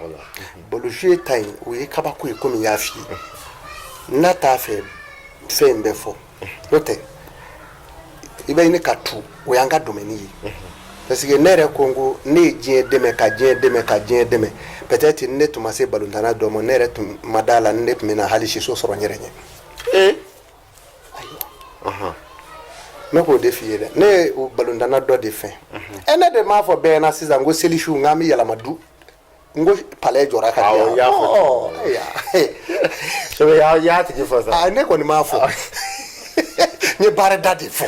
Ballon ta in, o ye kabako ye, komi n y'a f'i ye, n'a t'a fɛ fɛn in bɛ fɔ, n'o tɛ i bɛ ɲini ka tu, o y'an ka domaine ye. Parce que ne yɛrɛ ko n ko ne ye diɲɛ dɛmɛ, ka diɲɛ dɛmɛ, ka diɲɛ dɛmɛ. Peut-être ne tun ma se balontanna dɔ ma, ne yɛrɛ tun ma d'a la ni ne tun bɛna hali siso sɔrɔ n yɛrɛ ɲɛ. Ayiwa, ne k'o de f'i ye dɛ. Ne ye o balontanna dɔ de fɛn. Ɛ, ne de m'a fɔ bɛɛ ɲɛna sisan ko selisu, n k'an bɛ yɛlɛma du, n ko palais jɔra ka di yan. Awɔ, i y'a fɔ. Ɔ, ayiwa. Soko, i y'a tigi fɔ sa. Ah, ne kɔni m'a fɔ, n ye baarada de fɔ.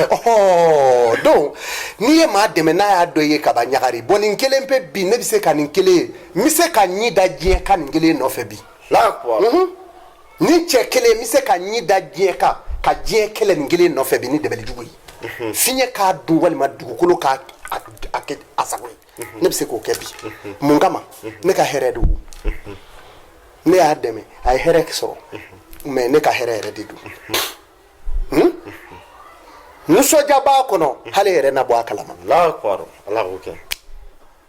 Ɔhɔ, donc n'i ye maa dɛmɛ, n'a y'a dɔn i ye kaban ɲagari. Bon, nin kelen pe bi, ne bɛ se ka nin kelen ye, n bɛ se ka ɲi da diɲɛ kan nin kelen nɔfɛ bi. La quoi. Ni cɛ kelen, n bɛ se ka ɲi da diɲɛ kan, ka diɲɛ kɛlɛ nin kelen nɔfɛ bi ni dɛmɛli jugu ye. Fiɲɛ k'a dun walima dugukolo k'a a kɛ a sago ye, ne bɛ se k'o kɛ bi. Mun kama? Ne ka hɛrɛ de don. Ne y'a dɛmɛ, a ye hɛrɛ sɔrɔ, mais ne ka hɛrɛ yɛrɛ de don. Nisɔndiya b'a kɔnɔ, hali e yɛrɛ na bɔ a kalama. Allahu akbar, Ala k'o kɛ,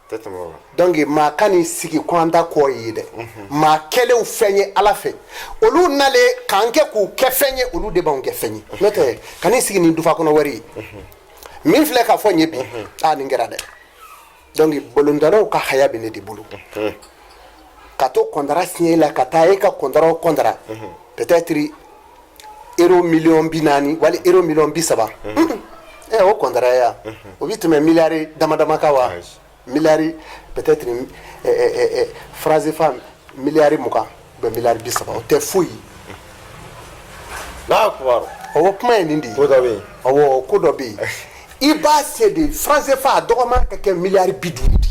tɛ tɛmɛ o kan. Donc maa ka n'i sigi ko an ta kɔ ye dɛ. Maa kɛlenw fɛn ye Ala fɛ, olu nalen k'an kɛ k'u kɛ fɛn ye, olu de b'anw kɛ fɛn ye. N'o tɛ, ka n'i sigi ni dufa kɔnɔ wari ye min filɛ ka fɔ n ye bi, aa, nin kɛra dɛ. Donc balontannaw ka haya bɛ ne de bolo ka to kɔntara signé la, ka taa e ka kɔntara o kɔntara, peut-être euro 40 miliyɔn wali euro 30 miliyɔn. Ɛ, o kɔntara ya, o bɛ tɛmɛ miliyari dama dama kan wa? Miliyari, peut-être franc CFA miliyari 20 ou miliyari 30, o tɛ foyi ye. Allahu akbar. Ɔwɔ, kuma ye nin de ye. Ko dɔ bɛ yen. Ɔwɔ, ko dɔ bɛ yen. I b'a se de, franc CFA a dɔgɔman ka kɛ miliyari 50 de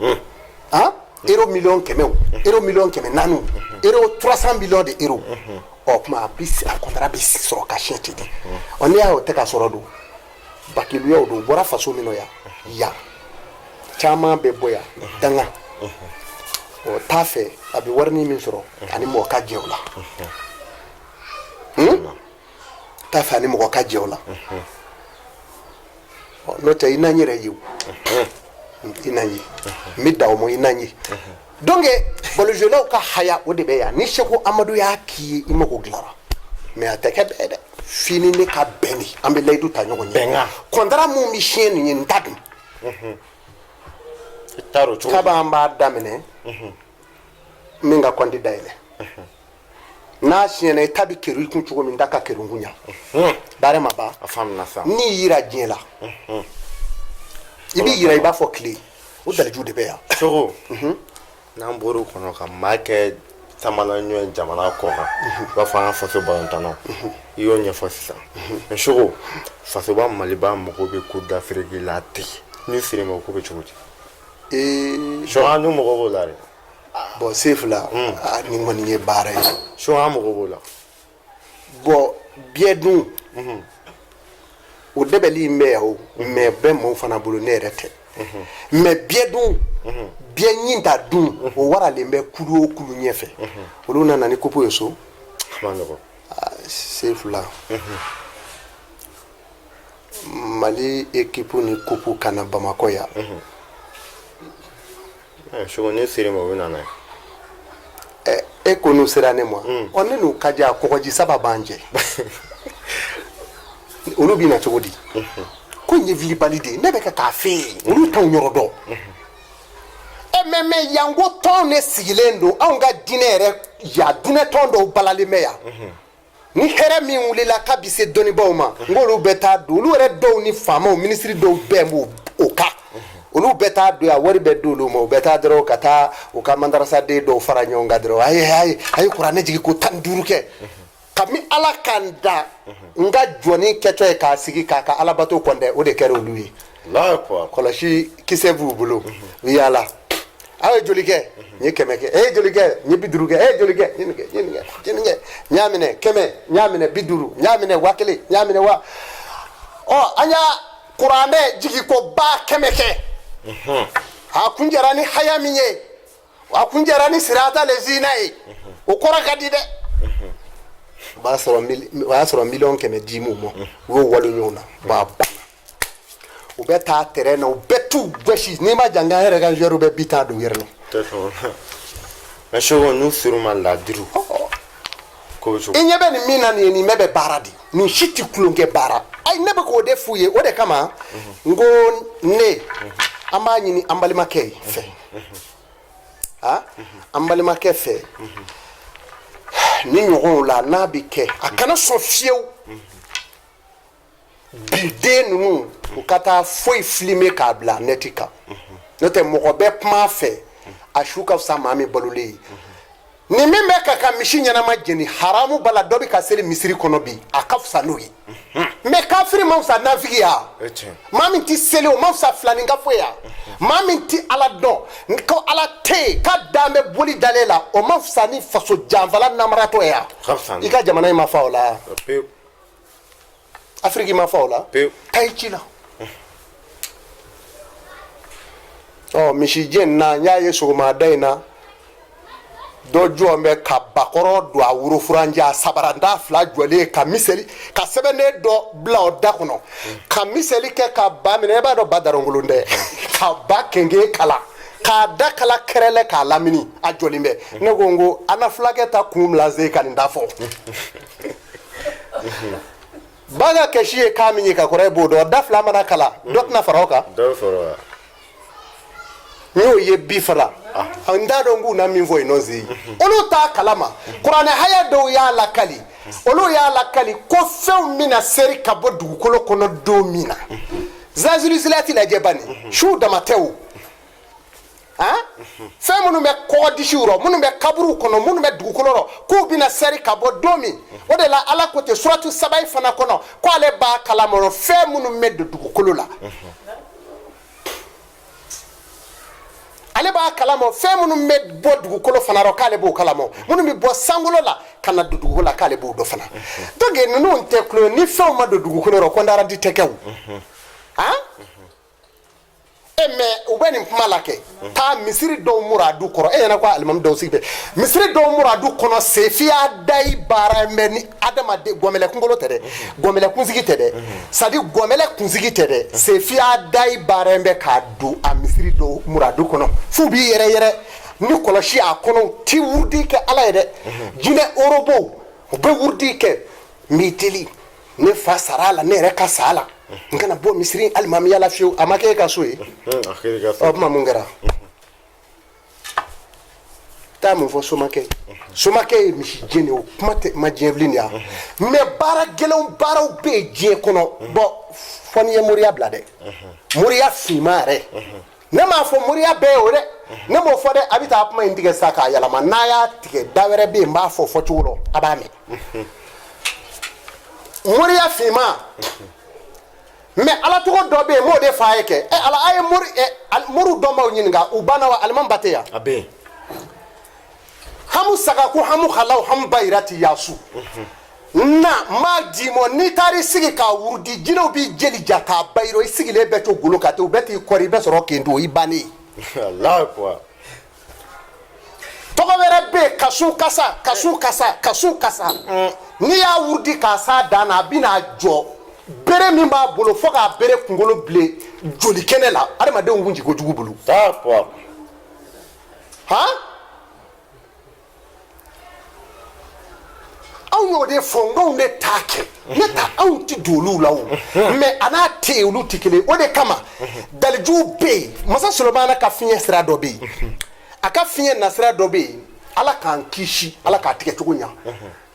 ye, han, euro 100 miliyɔn o, euro 400 miliyɔn, euro 300 millions de euros. Ɔ kuma a bɛ a kɔntara bɛ sɔrɔ ka siɲɛ ten de. Ɔ, n'i y'a ye o tɛ ka sɔrɔ don, bakiluyaw don, u bɔra faso min na yan, yan caman bɛ bɔ yan danga o t'a fɛ. A bɛ warini min sɔrɔ, ani mɔgɔ ka jɛ o la, T'a fɛ ani mɔgɔ ka jɛ o la. Ɔ, n'o tɛ, i n'an yɛrɛ ye o, i n'an ye, n bɛ da o ma, i n'an ye. Donc balonjolaw ka haya, o de bɛ yan. Ni Seko Amadu y'a k'i ye, i mago dilanra. Mais a tɛ kɛ bɛɛ dɛ, f'i ni ne ka bɛn de, an bɛ layidu ta ɲɔgɔn ye. Bɛnkan. Kɔntara mun bɛ siɲɛ nin ye, n ta dun. I t'a dɔn cogo di? Kaba, an b'a daminɛ min ka kɔnti dayɛlɛ, n'a siɲɛna, i ta bɛ kɛrɛ i kun cogo min, n ta ka kɛrɛ n kun ɲa baara ma ban. A faamuna sa. N'i yira diɲɛ la, i b'i yira i b'a fɔ tile, o daliju de bɛ yan. Soko, n'an bɔr'o kɔnɔ, ka maa kɛ samala ɲɔ ye jamana kɔ kan, i b'a fɔ an ka faso balontannaw, i y'o ɲɛfɔ sisan. Mais Soko, fasoba Maliba mago bɛ Coupe d'Afrique la ten. N'u sera ma, o ko bɛ cogo di? Soko, an dun mago b'o la dɛ. Bon, Sefula, nin kɔni ye baara ye. Soko, an mago b'o la. Bon, biyɛ dun, o dɛbɛli in bɛ yan o, mais bɛɛ maaw fana bolo, ne yɛrɛ tɛ. Mais biyɛ dun, biyɛ ɲin ta dun, o waralen bɛ kulu o kulu ɲɛfɛ, olu nana ni kupu ye so. A ma nɔgɔn. Sefula, Mali équipe ni kupu ka na Bamakɔ yan. Soko, n'u sera ma, u bɛ na n'a ye. E ko n'u sera ne ma, ɔ, ne n'u ka jan, kɔgɔji saba b'an cɛ. Olu bɛ na cogo di? Ko in ye wilibali de ye, ne bɛ kɛ k'a fɛ yen, olu t'anw yɔrɔ dɔn. Ɛ, mais yan ko tɔn de sigilen don, anw ka diinɛ yɛrɛ yan, diinɛ tɔn dɔw balalen bɛ yan. Ni hɛrɛ min wulila k'a bɛ se dɔnnibaaw ma, n k'olu bɛ taa don, olu yɛrɛ dɔw ni faamaw, minisiri dɔw bɛɛ b'o o kan, olu bɛ taa don yan, wari bɛ d'olu ma, u bɛ taa dɔrɔn ka taa u ka mandarasaden dɔw fara ɲɔgɔn kan dɔrɔn, a ye kuranɛ jigin ko 15 kɛ. Kabini Ala ka n da, n ka jɔnni kɛtɔ ye k'a sigi k'a ka alabato kɔndɛ, o de kɛra olu ye. Allahu akbar. Kɔlɔsi kisɛ b'u bolo, u yaala. Aw ye joli kɛ? N ye 100 kɛ. E ye joli kɛ? N ye 50 kɛ. E ye joli kɛ? N ye nin kɛ, n ye nin kɛ, n ye nin kɛ, n y'a minɛ 100, n y'a minɛ 50, n y'a minɛ 1000, n y'a minɛ wa. Ɔ, an y'a kuranɛ jigi ko 100 000 kɛ. A kun jɛra ni haya min ye, a kun jɛra ni sirata le zina ye, o kɔrɔ ka di dɛ. O y'a sɔrɔ 100 miliyɔn di m'u ma, u y'o walo ɲɔgɔn na ba banna. U bɛ taa terrain na, u bɛ t'u gosi. N'i ma jan, an yɛrɛ ka joueur bɛ bi taa don u yɛrɛ la. Tɛ sɔn. Mais Soko, n'u ser'u ma laadiri ko bɛ cogo? I ɲɛ bɛ nin min na nin ye, nin bɛɛ bɛ baara de, nin si tɛ tulonkɛ baara. Ayi, ne bɛ k'o de f'u ye. O de kama n ko ne, an b'a ɲini an balimakɛ fɛ, ah, an balimakɛ fɛ ni ɲɔgɔnw la, n'a bɛ kɛ, a kana sɔn fiyewu bi den ninnu u ka taa foyi filmer k'a bila nɛti kan. N'o tɛ, mɔgɔ bɛ kuma a fɛ, a su ka fisa maa min balolen ye. Nin min bɛ ka misi ɲɛnama jeni haramu bala, dɔ bɛ ka seli misiri kɔnɔ bi, a ka fisa n'o ye. Mais kafiri man fisa nafigi ya. E tiɲɛ. Maa min ti seli, o man fisa filanin ka foyi ya. Maa min ti Ala dɔn ko Ala tɛ yen, k'a dan bɛ boli dalen la, o man fisa ni faso janfala namaratɔ ye ya. Ka fisa. I ka jamana in ma fa o la. Pewu. Afiriki ma fa o la. Pewu. Taa i ci la. Ɔ, misijɛ na, n y'a ye sɔgɔmada in na, dɔ jɔn bɛ ka bakɔrɔ don a worofurancɛ, a sabaranta fila jɔlen, ka miseli ka sɛbɛnden dɔ bila o da kɔnɔ, ka miseli kɛ ka ba minɛ. E b'a dɔn ba daronkolon tɛ, ka ba kenke kala k'a da kala kɛrɛlɛ k'a lamini, a jɔlen bɛ. Ne ko n ko ana fulakɛ ta kun bila se ka nin da fɔ. Ba ka kɛsi ye kan min ye ka kɔrɔ, e b'o dɔn. Da fila mana kala, dɔ tɛna fara o kan. Dɔ bɛ fara o kan. N y'o ye bi fana, n t'a dɔn k'u na min fɔ yen nɔ ze olu t'a kalama. Kuranɛ haya dɔw y'a lakali, olu y'a lakali ko fɛnw bɛna seri ka bɔ dugukolo kɔnɔ don min na. Zazulusilati lajɛ bani, su dama tɛ o. Han, fɛn minnu bɛ kɔgɔdisiw rɔ, minnu bɛ kaburuw kɔnɔ, minnu bɛ dugukolo rɔ, k'u bɛna seri ka bɔ don min. O de la Ala ko ten suratu Sabayi fana kɔnɔ ko ale b'a kalama fɛn minnu bɛ don dugukolo la, ale b'a kalama fɛn minnu bɛ bɔ dugukolo fana rɔ, k'ale b'o kalama, minnu bɛ bɔ sankolo la ka na don dugukolo la, k'ale b'o dɔn fana. Donc ninnu tɛ kulo ni fɛnw ma don dugukolo rɔ, compte rendu tɛ kɛ o. Han, e mais u bɛ nin kuma la kɛ taa misiri dɔw muradu kɔrɔ. E ɲɛna ko alimami dɔw sigi bɛ misiri dɔw muradu kɔnɔ, sefiya dayi baara bɛ ni adamaden gɔmɛlɛ kunkolo tɛ dɛ, gɔmɛlɛ kunsigi tɛ dɛ, c'est à dire gɔmɛlɛ kunsigi tɛ dɛ, sefiya dayi baara bɛ k'a don a misiri dɔw muradu kɔnɔ f'u b'i yɛrɛ yɛrɛ ni kɔlɔsi a kɔnɔ. Ti wurudi kɛ Ala ye dɛ, jinɛ orobow u bɛ wurudi kɛ. N b'i deli, ne fa sara a la, ne yɛrɛ ka sa a la, n kana bɔ misiri alimamiya la fiyewu. A ma kɛ e ka so ye? Ɔ, kuma mun kɛra? Taa mun fɔ somakɛ ye? Somakɛ ye misi jeni, o kuma tɛ ma diɲɛ wuli nin ya. Mais baara gɛlɛnw, baaraw bɛ yen diɲɛ kɔnɔ. Bɔn, fɔ n'i ye moriya bila dɛ, moriya finman yɛrɛ. Ne m'a fɔ moriya bɛɛ ye o dɛ, ne m'o fɔ dɛ. A bɛ taa kuma in tigɛ sa k'a yɛlɛma. N'a y'a tigɛ, da wɛrɛ bɛ yen, n b'a fɔ fɔcogo rɔ, a b'a mɛn. Moriya finman, mais Ala tɔgɔ dɔ bɛ yen, n b'o de f'a ye kɛ. Ɛ Ala, a ye mori ɛ moriw dɔnbaw ɲininka, u banna wa? Alimami ba tɛ yan. A bɛ yen. Hamu saga ko hamu halaw hamu bayirati yasu na n b'a d'i ma. N'i taara i sigi k'a wurudi, jinɛw b'i jeli ja k'a bayirɔ. I sigilen bɛ to golo kan ten, u bɛ t'i kɔri, i bɛ sɔrɔ k'i don, i bannen. Alahu akubar. Tɔgɔ wɛrɛ bɛ yen, kasu kasa, kasu kasa, kasu kasa. N'i y'a wurudi k'a s'a dan na, a bɛna jɔ bere min b'a bolo fo k'a bere kunkolo bilen joli kɛnɛ la, adamadenw kun jigi kojugu bolo. D'accord. Han, anw y'o de fɔ, n k'anw de t'a kɛ. Ne ta, anw ti don olu la o, mais a n'a tɛ yen, olu tɛ kelen. O de kama dalijuw bɛ yen. Masa Solomana ka fiɲɛ sira dɔ bɛ yen, a ka fiɲɛ nasira dɔ bɛ yen. Ala k'an kisi, Ala k'a tigɛ cogo ɲa.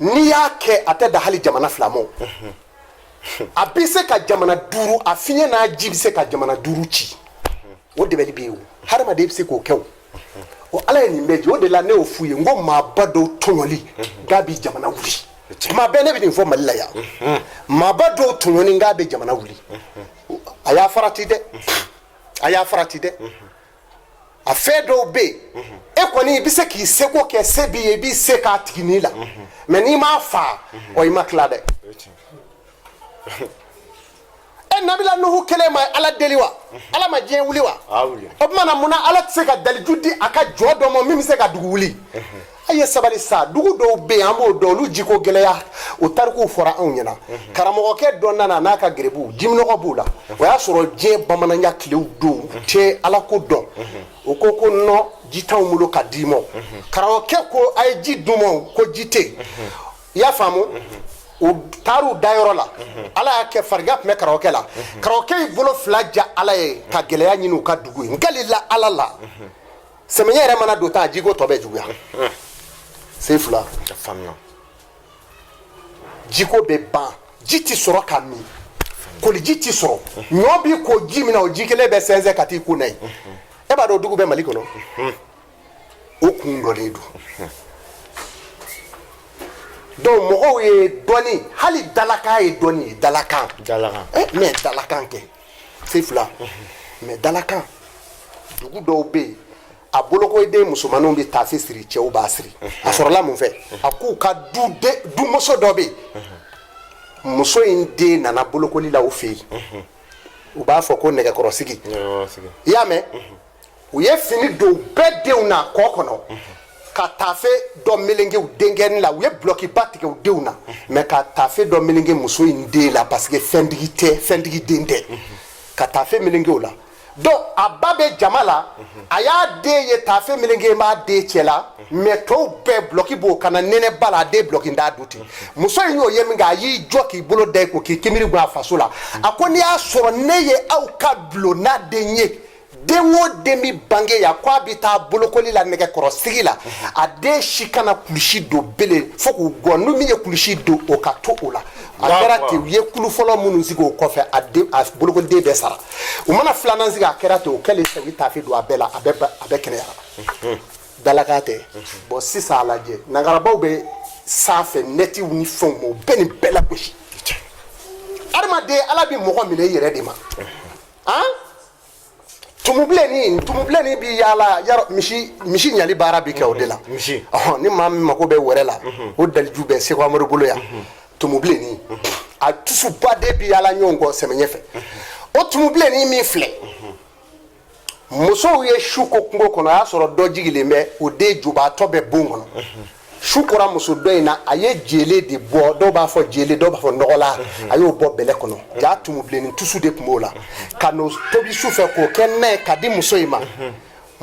N'i y'a kɛ, a tɛ da hali jamana 2 ma. A bɛ se ka jamana 5, a fiɲɛ n'a ji bɛ se ka jamana 5 ci. O dɛbɛli bɛ yen o, hadamaden bɛ se k'o kɛ o. O Ala ye nin bɛɛ jɛ. O de la ne y'o f'u ye, n ko maaba dɔw tɔɲɔli k'a bɛ jamana wuli. Tuma bɛɛ ne bɛ nin fɔ Mali la yan, maaba dɔw tɔɲɔni k'a bɛ jamana wuli. A y'a farati dɛ, a y'a farati dɛ. A fɛn dɔw bɛ yen, e kɔni i bɛ se k'i seko kɛ, se b'i ye, i b'i se k'a tigi ni la, mais n'i m'a fa ɔ, i ma tila dɛ. E nabila Nuhu kelen ma Ala deli wa? Ala ma diɲɛ wuli wa? O tuma na, munna Ala tɛ se ka daliju di a ka jɔn dɔ ma min bɛ se ka dugu wuli? A ye sabali sa. Dugu dɔw bɛ yen, an b'o dɔn, olu jiko gɛlɛya, o tarikuw fɔra anw ɲɛna. Karamɔgɔkɛ dɔ nana n'a ka gerebuw, jiminɔgɔ b'u la. O y'a sɔrɔ diɲɛ bamananya tilew don, tɛ Ala ko dɔn. O ko ko nɔ, ji t'anw bolo ka d'i ma. Karamɔgɔkɛ ko a ye ji d'u ma, ko ji tɛ yen. I y'a faamu? U taar'u dayɔrɔ la, Ala y'a kɛ farigan tun bɛ karamɔgɔkɛ la. Karamɔgɔkɛ y'i bolo fila ja Ala ye ka gɛlɛya ɲini u ka dugu ye. N kalila Ala la, sɛmɛɲɛ yɛrɛ mana don tan, a jiko tɔ bɛ juguya sen fila. Jiko bɛ ban, ji tɛ sɔrɔ ka min, koliji tɛ sɔrɔ. Ɲɔ b'i ko ji min na, o ji kelen bɛ sɛnsɛn ka t'i ko n'a ye. E b'a dɔn dugu bɛ Mali kɔnɔ, o kun dɔlen don. Donc mɔgɔw ye dɔnni, hali dalakan ye dɔnni ye, dalakan. Dalakan. Mais dalakan kɛ se fila, mais dalakan. Dugu dɔw bɛ yen, a bolokoden musomanninw bɛ taafe siri, cɛw b'a siri. A sɔrɔla mun fɛ? A k'u ka dumuso dɔ bɛ yen. Muso in den nana bolokoli la u fɛ yen, u b'a fɔ ko nɛgɛkɔrɔsigi. I y'a mɛn, u ye fini don bɛɛ denw na kɔ kɔnɔ ka taafe dɔ melenge u denkɛnin la. U ye bulɔkiba tigɛ u denw na, mais ka taafe dɔ melenge muso in den la, parce que fɛntigi tɛ, fɛntigi den tɛ, ka taafe melenge o la. Donc a ba bɛ jama la, a y'a den ye, taafe melenge b'a den cɛ la, mais tɔw bɛɛ bulɔki b'o kana nɛnɛ ba la, a den bulɔki t'a don ten. Muso in y'o ye min kɛ, a y'i jɔ k'i bolo da i kun k'i kimiri bɔ a faso la. A ko n'i y'a sɔrɔ ne ye aw ka bulonna den ye, den o den bɛ bange yan ko a bɛ taa bolokoli la nɛgɛkɔrɔsigi la, a den si kana kulusi don bele fo k'u gɔn. Ni min ye kulusi don, o ka to o la. A kɛra ten. U ye kulu fɔlɔ minnu sigi o kɔfɛ, a den, a bolokoliden bɛɛ sara. U mana filanan sigi, a kɛra ten. O kɛlen sisan, u ye taafe don a bɛɛ la, a bɛɛ kɛnɛyara. Dalakan tɛ. Bon, sisan a lajɛ, nagarabaw bɛ sanfɛ, nɛtiw ni fɛnw ma, u bɛɛ nin bɛɛ lagosi. Adamaden, Ala bɛ mɔgɔ minɛ i yɛrɛ de ma. Han, tumubilenni, tumubilenni bi yaala yarɔ. Misi ɲali baara bi kɛ o de la. Misi. Ɔhɔn, ni maa min mako bɛ wɛrɛ la, o daliju bɛ Seko Amadu bolo yan. Tumubilenni, a tusubaden bi yaala ɲɔgɔn kɔ sɛmɛɲɛ fɛ. O tumubilenni min filɛ, musow ye su ko kungo kɔnɔ, a y'a sɔrɔ dɔ jigilen bɛ, o den jubaatɔ bɛ bon kɔnɔ. Su kora muso dɔ in na, a ye jele de bɔ, dɔw b'a fɔ jele, dɔw b'a fɔ nɔgɔla, a y'o bɔ bɛlɛ kɔnɔ. Ja tumubilenni tusu de tun b'o la, ka n'o tobi su fɛ k'o kɛ na ye ka di muso in ma.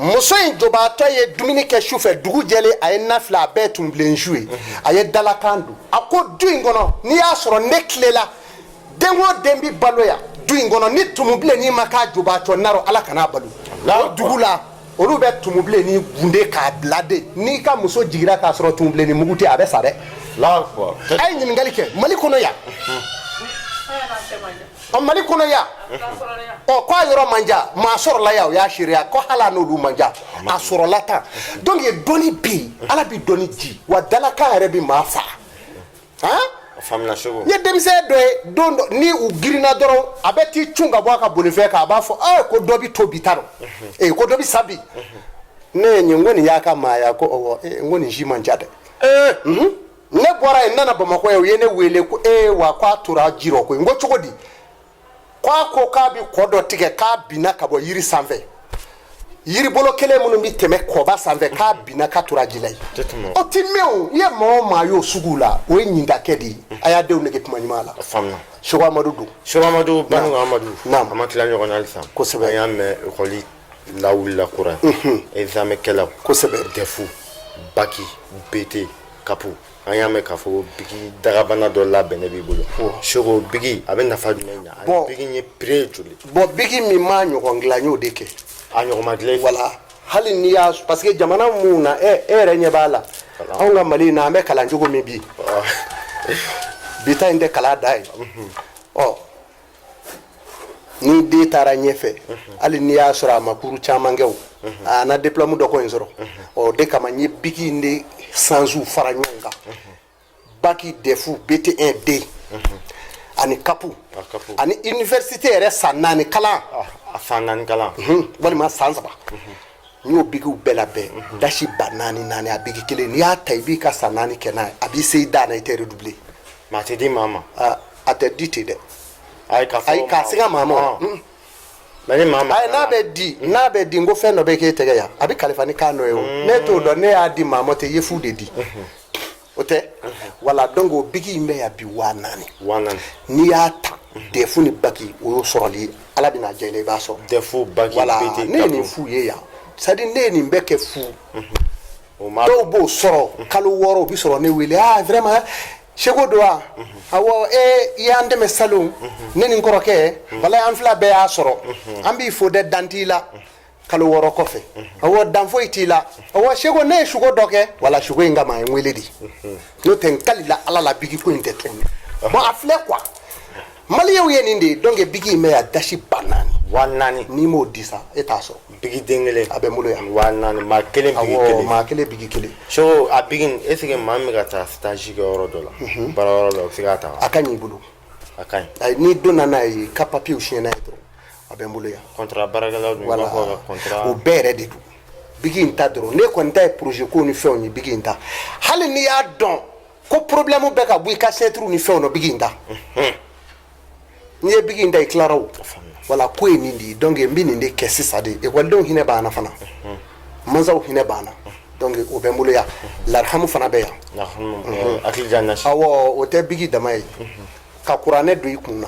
Muso in jobaatɔ ye dumuni kɛ su fɛ, dugu jɛlen a ye na filɛ, a bɛɛ ye tumubilenni su ye. A ye dalakan don, a ko du in kɔnɔ, n'i y'a sɔrɔ ne tilela, den o den bi balo yan du in kɔnɔ, ni tumubilenni ma k'a jobaatɔ narɔ, Ala kan'a balo. O dugu la, olu bɛ tumubilenni gunde k'a bila de. N'i ka muso jigira k'a sɔrɔ tumubilenni mugu tɛ, a bɛ sa dɛ. A ye ɲininkali kɛ Mali kɔnɔ yan. Ɔ, Mali kɔnɔ yan, ɔ, ko a yɔrɔ man jan, maa sɔrɔla yan, o y'a seereya ko hali a n'olu man jan, a sɔrɔla tan. Donc dɔnni bɛ yen, Ala bɛ dɔnni di wa, dalakan yɛrɛ bɛ maa fa. Han, faamuna segu. N ye denmisɛn dɔ ye, don dɔ ni u girinna dɔrɔn, a bɛ t'i cun ka bɔ a ka bolifɛn kan, a b'a fɔ ee ko dɔ bi to bi ta dɔn, ee ko dɔ bi sa bi. Ne ye nin ko nin y'a ka maaya ko ɔwɔ, ee n ko nin si man ca dɛ. Ne bɔra yen, n nana Bamakɔ yan, u ye ne wele ko ee wa ko a tora ji rɔ koyi. N ko cogo di? Ko a ko k'a bɛ kɔ dɔ tigɛ, k'a binna ka bɔ yiri sanfɛ, yiribolo kelen minnu bɛ tɛmɛ kɔba sanfɛ, k'a binna k'a tora ji la yen. O ti mɛn o. I ye maa o maa y'o sugu la, o ye ɲindakɛ de ye. A y'a denw nege kuma ɲuman la. Faamuna. Seko Amadu don. Seko Amadu, Banu Amadu. Naam. A ma tila ɲɔgɔn na halisa. Kosɛbɛ. An y'a mɛn ekɔli lawulila kura ye, examen kɛlaw. Kosɛbɛ. DEF, bac, BT, CAP. An y'a mɛn k'a fɔ ko biki dagabana dɔ labɛnnen b'i bolo. Seko, biki a bɛ nafa jumɛn ɲa? Bon. Biki ye prix ye joli? Bon, biki min m'a ɲɔgɔn dilan, n y'o de kɛ. A ɲɔgɔn ma dilan i fɛ? Wala hali n'i y'a, parce que jamana mun na, e yɛrɛ ɲɛ b'a la, anw ka Mali in na, an bɛ kalan cogo min bi, bi ta in tɛ kalan da ye. Ɔ, ni den taara ɲɛfɛ, hali n'i y'a sɔrɔ a ma kuru caman kɛ, o a na diplôme dɔ ko in sɔrɔ. Ɔ, o de kama n ye biki in de sansiw fara ɲɔgɔn kan: bac, DEF, BT1, D ani CAP. A CAP. Ani université yɛrɛ san 4 kalan. A san 4 kalan. Walima san 3. N y'o bikiw bɛɛ labɛn, dasi ba naani naani a biki kelen. N'i y'a ta, i b'i ka san 4 kɛ n'a ye, a b'i se i dan na, i tɛ redoubler. Mais a tɛ di maa ma? A tɛ di ten dɛ. Ayi, ka fɔ Ayi, k'a siga maa ma. Mais ni maa ma Ayi, n'a bɛ di, n ko fɛn dɔ bɛ k'e tɛgɛ yan, a bɛ kalifa ni kan dɔ ye. O ne t'o dɔn, ne y'a di maa ma ten, i ye fu de di, o tɛ. Wala, donc o biki in bɛ yan bi 4000. 4000. N'i y'a ta, DEF ni bac, o y'o sɔrɔli ye. Ala bɛna diya i la, i b'a sɔrɔ. DEF, bac. Wala. BT. Ne ye nin f'u ye yan, c'est à dire ne ye nin bɛɛ kɛ fu. O ma Dɔw b'o sɔrɔ kalo 6, u bɛ sɔrɔ ne wele: ah vraiment, Seko don wa? Awɔ. E i y'an dɛmɛ salon, ne ni n kɔrɔkɛ, walayi an fila bɛɛ y'a sɔrɔ, an b'i fo dɛ, dan t'i la. Kalo 6 kɔfɛ: awɔ, dan foyi t'i la. Awɔ Seko, ne ye sugo dɔ kɛ. Wala, sugo in kama a ye n wele de, n'o tɛ n kalila Ala la, bigi ko in tɛ tuguni. Bon, a filɛ quoi, maliyɛnw ye nin de ye. Donc bigi in bɛ yan dasi 4000. 4000. N'i m'o di sa, e t'a sɔrɔ. Bigi den kelen. A bɛ n bolo yan. 4000, maa kelen bigi Awɔ. kelen. Maa kelen bigi kelen. Seko, a bigi nin, est ce que maa min bɛ ka taa stage kɛ yɔrɔ dɔ la, baara yɔrɔ la, o bɛ se k'a ta wa? A ka ɲi i bolo. A ka ɲi. Ayi, n'i donna n'a ye ka papiyew siɲɛ n'a ye dɔrɔn, a bɛ n bolo yan. Contrat baarakɛlaw dun, i b'a Wala. fɔ ka contrat. O bɛɛ yɛrɛ de don. Bigi in ta dɔrɔn, ne kɔni ta ye projet ko ni fɛnw ye. Bigi in ta, hali n'i y'a dɔn Ko problème bɛ ka bɔ i ka signature ni fɛnw na, bigi in ta. N'i ye bigi in ta, i tilara o. Wala ko ye nin de ye. Donc n bɛ nin de kɛ sisan de. Ekɔlidenw hinɛ b'an na fana, mansaw hinɛ b'an na. Donc o bɛ n bolo yan. Larihamu fana bɛ yan. Awɔ, o tɛ bigi dama ye ka kuranɛ don i kun na.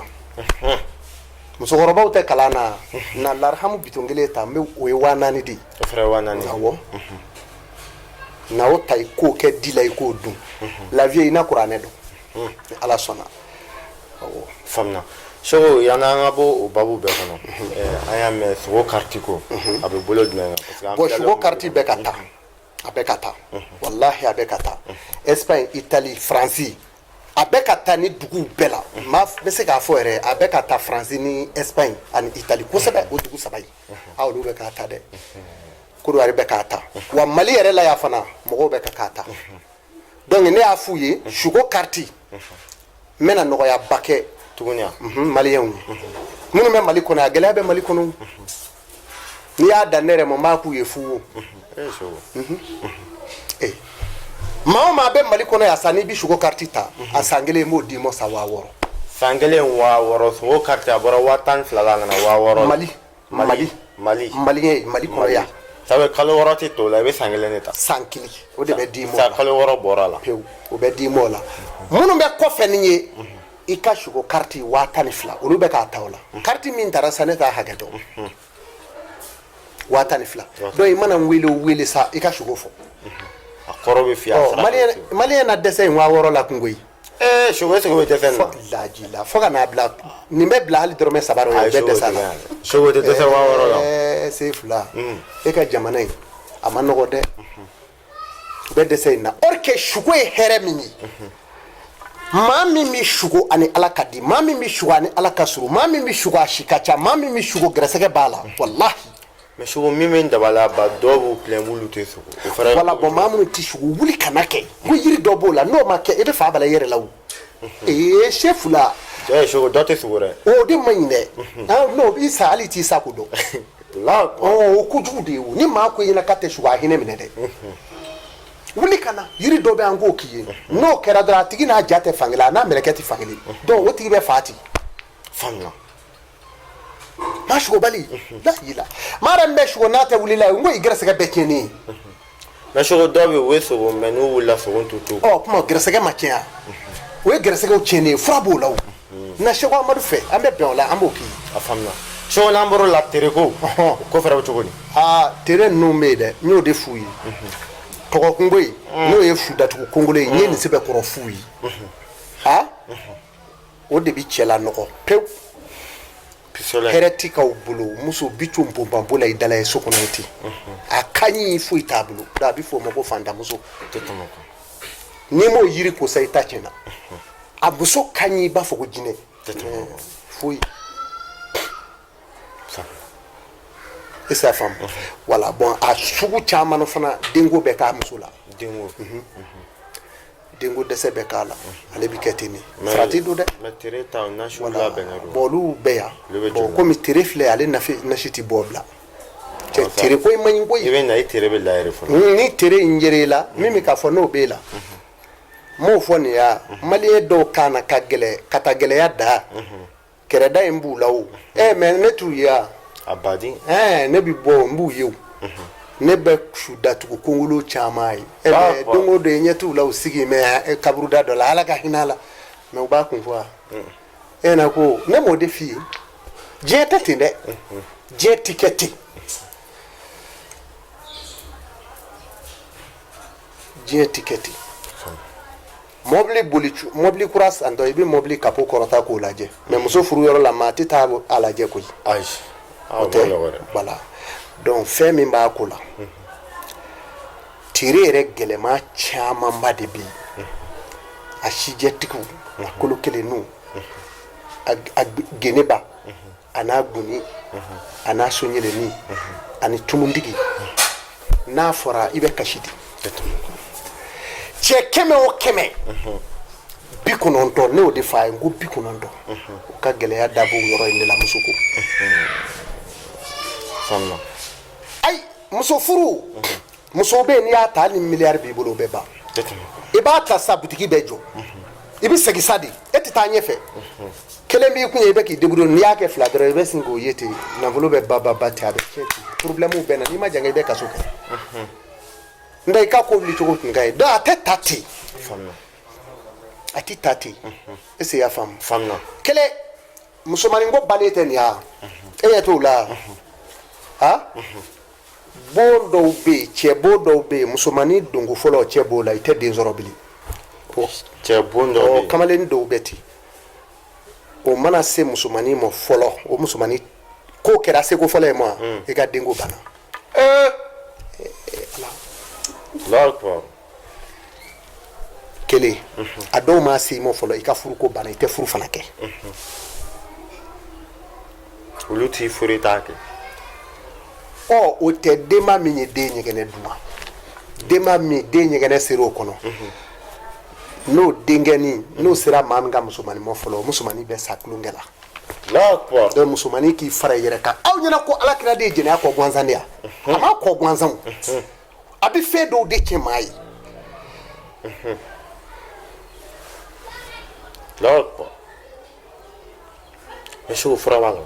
Musokɔrɔbaw tɛ kalan na na. Larihamu bitɔn kelen ta, n bɛ o ye 4000 de ye. Awɔ, na o ta, i k'o kɛ di la, i k'o dun. La vie, i na kuranɛ dɔn ni Ala sɔnna. Awɔ, faamuna. Seko, yanni an ka bɔ o babu bɛɛ kɔnɔ, an y'a mɛn sogo kariti ko a bɛ bolo jumɛn kan? Bon, sogo kariti bɛ ka taa, a bɛ ka taa, walahi, a bɛ ka taa Espagne, Italie, Faransi, a bɛ ka taa ni duguw bɛɛ la. N bɛ se k'a fɔ yɛrɛ, a bɛ ka taa Faransi ni Espagne ani Italie kosɛbɛ. O dugu saba in, a olu bɛ k'a ta dɛ. Kodowari bɛ k'a ta wa. Mali yɛrɛ la yan fana, mɔgɔw bɛ ka k'a ta. Donc ne y'a f'u ye, suko kariti, n bɛna nɔgɔyaba kɛ tuguni. Maliyɛnw ye minnu bɛ Mali kɔnɔ, a gɛlɛya bɛ Mali kɔnɔ. N'i y'a dan ne yɛrɛ ma, n b'a k'u ye fu o. Eh, maa o maa bɛ Mali kɔnɔ yan sa, n'i bɛ suko kariti ta, a san kelen, n b'o d'i ma sa 6000. San kelen 6000. Sogo kariti, a bɔra 12,000 la, a nana 6000. Mali, Mali. Mali. Maliyɛn, Mali kɔnɔ yan. Sabu kalo 6 tɛ to la, i bɛ san kelen de ta. San kelen, o de bɛ d'i ma. Sa kalo 6 bɔra a la. Pewu, o bɛ d'i ma o la. Minnu bɛ kɔfɛ nin ye, i ka suko kariti 12,000, olu bɛ k'a ta o la. Kariti min tara sa, ne t'a hakɛ dɔn. 12,000. Donc i mana n wele o wele sa, i ka suko fɔ. A kɔrɔ bɛ f'i ye, a sara bɛ f'i ye. Maliyɛn na dɛsɛ in 6000 la kungo ye. Ee sogo, est-ce que o bɛ dɛsɛ nin na? Laji la, fo ka n'a bila nin bɛ bila hali dɔrɔmɛ 3 rɔ, o bɛ dɛsɛ a la. Sogo tɛ dɛsɛ 6000 la. Ɛɛ, Sefula, e ka jamana in a ma nɔgɔ dɛ. U bɛ dɛsɛ in na. Or que suko ye hɛrɛ min ye, maa min bɛ suko ani Ala ka di, maa min bɛ suko ani Ala ka surun, maa min bɛ suko a si ka ca, maa min bɛ suko gɛrɛsɛgɛ b'a la, walahi. Mais sogo min bɛ dabala ba, dɔw b'u tilen k'olu tɛ sogo. O fana. Wala, bon, maa minnu tɛ sugo, wuli kana kɛ ko yiri dɔ b'o la, n'o ma kɛ, i bɛ fa bala i yɛrɛ la o. Ee, Sefula. Cɛ, sogo dɔ tɛ sogo dɛ. O de man ɲi dɛ. N'o b'i sa, hali i t'i sa ko dɔn. La. O kojugu de ye o. Ni maa ko i ɲɛna k'a tɛ sugo, a hinɛ minɛ dɛ. Wuli ka na, yiri dɔ bɛ an k'o k'i ye. N'o kɛra dɔrɔn, a tigi n'a ja tɛ fankelen, a n'a mɛlɛkɛ tɛ fankelen. Donc o tigi bɛ fa ten. Faamuya. Maa sugobali la, maa yɛrɛ min bɛ sugo n'a tɛ wuli la, n ko i gɛrɛsɛgɛ bɛɛ tiɲɛnen ye. Mais sogo dɔw bɛ yen, u bɛ sogo, mais n'u wulila, sogo t'u to. Ɔ kuma, gɛrɛsɛgɛ ma tiɲɛ, o ye gɛrɛsɛgɛw tiɲɛnen ye. Fura b'o la o. Na Seko Amadu fɛ, an bɛ bɛn o la, an b'o k'i ye. A faamuya. Seko, n'an bɔr'o la, tereko, o ko fɛnɛ bɛ cogo di? Aa, tere ninnu bɛ yen dɛ, n y'o de f'u ye. Tɔgɔkungo ye, n'o ye fu datugu kongolo ye, n ye nin sɛbɛkɔrɔ f'u ye. Aa, o de bɛ cɛ lanɔgɔ pewu. Hɛrɛ ti k'aw bolo. Muso bi co nponpanpo la i dala ye so kɔnɔ ye ten, a ka ɲi foyi t'a bolo. A bɛ f'o ma ko fantanmuso. N'i m'o yiri ko sa, i ta tiɲɛna. A muso ka ɲi, i b'a fɔ ko jinɛ foyi. E s'a faamu? Wala, bon, a sugu caman fana, denko bɛ k'a muso la. Denko. Denko dɛsɛ bɛ k'a la, ale bɛ kɛ ten de. Farati don dɛ. Mais tere ta, nasiw labɛnnen don. Bon, olu bɛ yan. Bon, komi tere filɛ, ale nasi tɛ bɔ bila cɛ. Tere ko in man ɲi koyi. I bɛ na, i tere bɛ la yɛrɛ fɔlɔ. Ni tere in yɛrɛ la, min bɛ k'a fɔ n'o b'e la, n m'o fɔ nin ya. Maliyɛn dɔw kan na ka gɛlɛ ka taa gɛlɛya da kɛrɛda in b'u la o. Ɛ, mais ne t'u ye a. A baden. Ɛɛ, ne bɛ bɔ, n b'u ye o. Ne bɛ su datugu kongolo caman ye. Ɛ, mais don o don i ɲɛ t'u la, u sigi mɛ kaburuda dɔ la, Ala ka hinɛ a la, mais u b'a kun fɔ wa. E na ko ne m'o de f'i ye, diɲɛ tɛ ten dɛ, diɲɛ ti kɛ ten, diɲɛ ti kɛ ten. Mɔbili boli, mɔbili kura santɔ, i bɛ mɔbili capot kɔrɔta k'o lajɛ, mais muso furu yɔrɔ la, maa tɛ taa a lajɛ koyi. Ayi. O tɛ. Voilà, donc fɛn min b'a ko la, tere yɛrɛ gɛlɛma camanba de bɛ yen. A sijɛtigiw, a kolo kelenninw, a geneba, a n'a guni, a n'a soɲɛlɛni ani tumutigi, n'a fɔra i bɛ kasi di. Cɛ 100 o 100, 90, ne y'o de f'a ye, n ko 90, o ka gɛlɛya dabɔ yɔrɔ in de la, muso ko. Ayi, muso furu, muso bɛ yen, n'i y'a ta, hali ni miliyari b'i bolo, o bɛ ban. I b'a ta sa, butigi bɛ jɔ, i bɛ segin sa de, e tɛ taa ɲɛfɛ. Kelen b'i kun ye, i bɛ k'i débrouiller. N'i y'a kɛ fila dɔrɔn, i bɛ sin k'o ye ten, nafolo bɛ ba ba ba ten, a bɛ tiɲɛ ten, problème bɛ na. N'i ma jan, i bɛ kaso kɛ. N tɛ i ka ko wuli cogo tun ka ɲi. Donc a tɛ ta ten, a tɛ ta ten. Est ce que i y'a faamu? Faamuya. Kelen, musomanin ko bannen tɛ nin ya, e ɲɛ t'o la. Ha, bon dɔw bɛ yen, cɛ bon dɔw bɛ yen, musomanin donko fɔlɔ cɛ b'o la, i tɛ den sɔrɔ bilen. Cɛ bon dɔw bɛ yen. Kamalennin dɔw bɛ ten, o mana se musomanin ma fɔlɔ, o musomanin ko kɛra seko fɔlɔ ye ma, i ka denko banna. Allahu akbar. Kelen, a dɔw ma se i ma fɔlɔ, i ka furuko banna, i tɛ furu fana kɛ. Olu t'i furu, i t'a kɛ. Ɔ, o tɛ denba min ye den ɲɛgɛnɛ dun, denba min den ɲɛgɛnɛ sera o kɔnɔ, n'o denkɛnin n'o sera maa min ka musomanin ma fɔlɔ, o musomanin bɛ sa tulonkɛ la. Allahu akbar. Donc musomanin k'i fara i yɛrɛ kan. Aw ɲɛna ko alakira de ye jɛnɛya kɔ gansan de ya? A m'a kɔ gansan o. A bɛ fɛn dɔw de tiɲɛ maa ye. Allahu akbar. Est-ce que fura b'a la?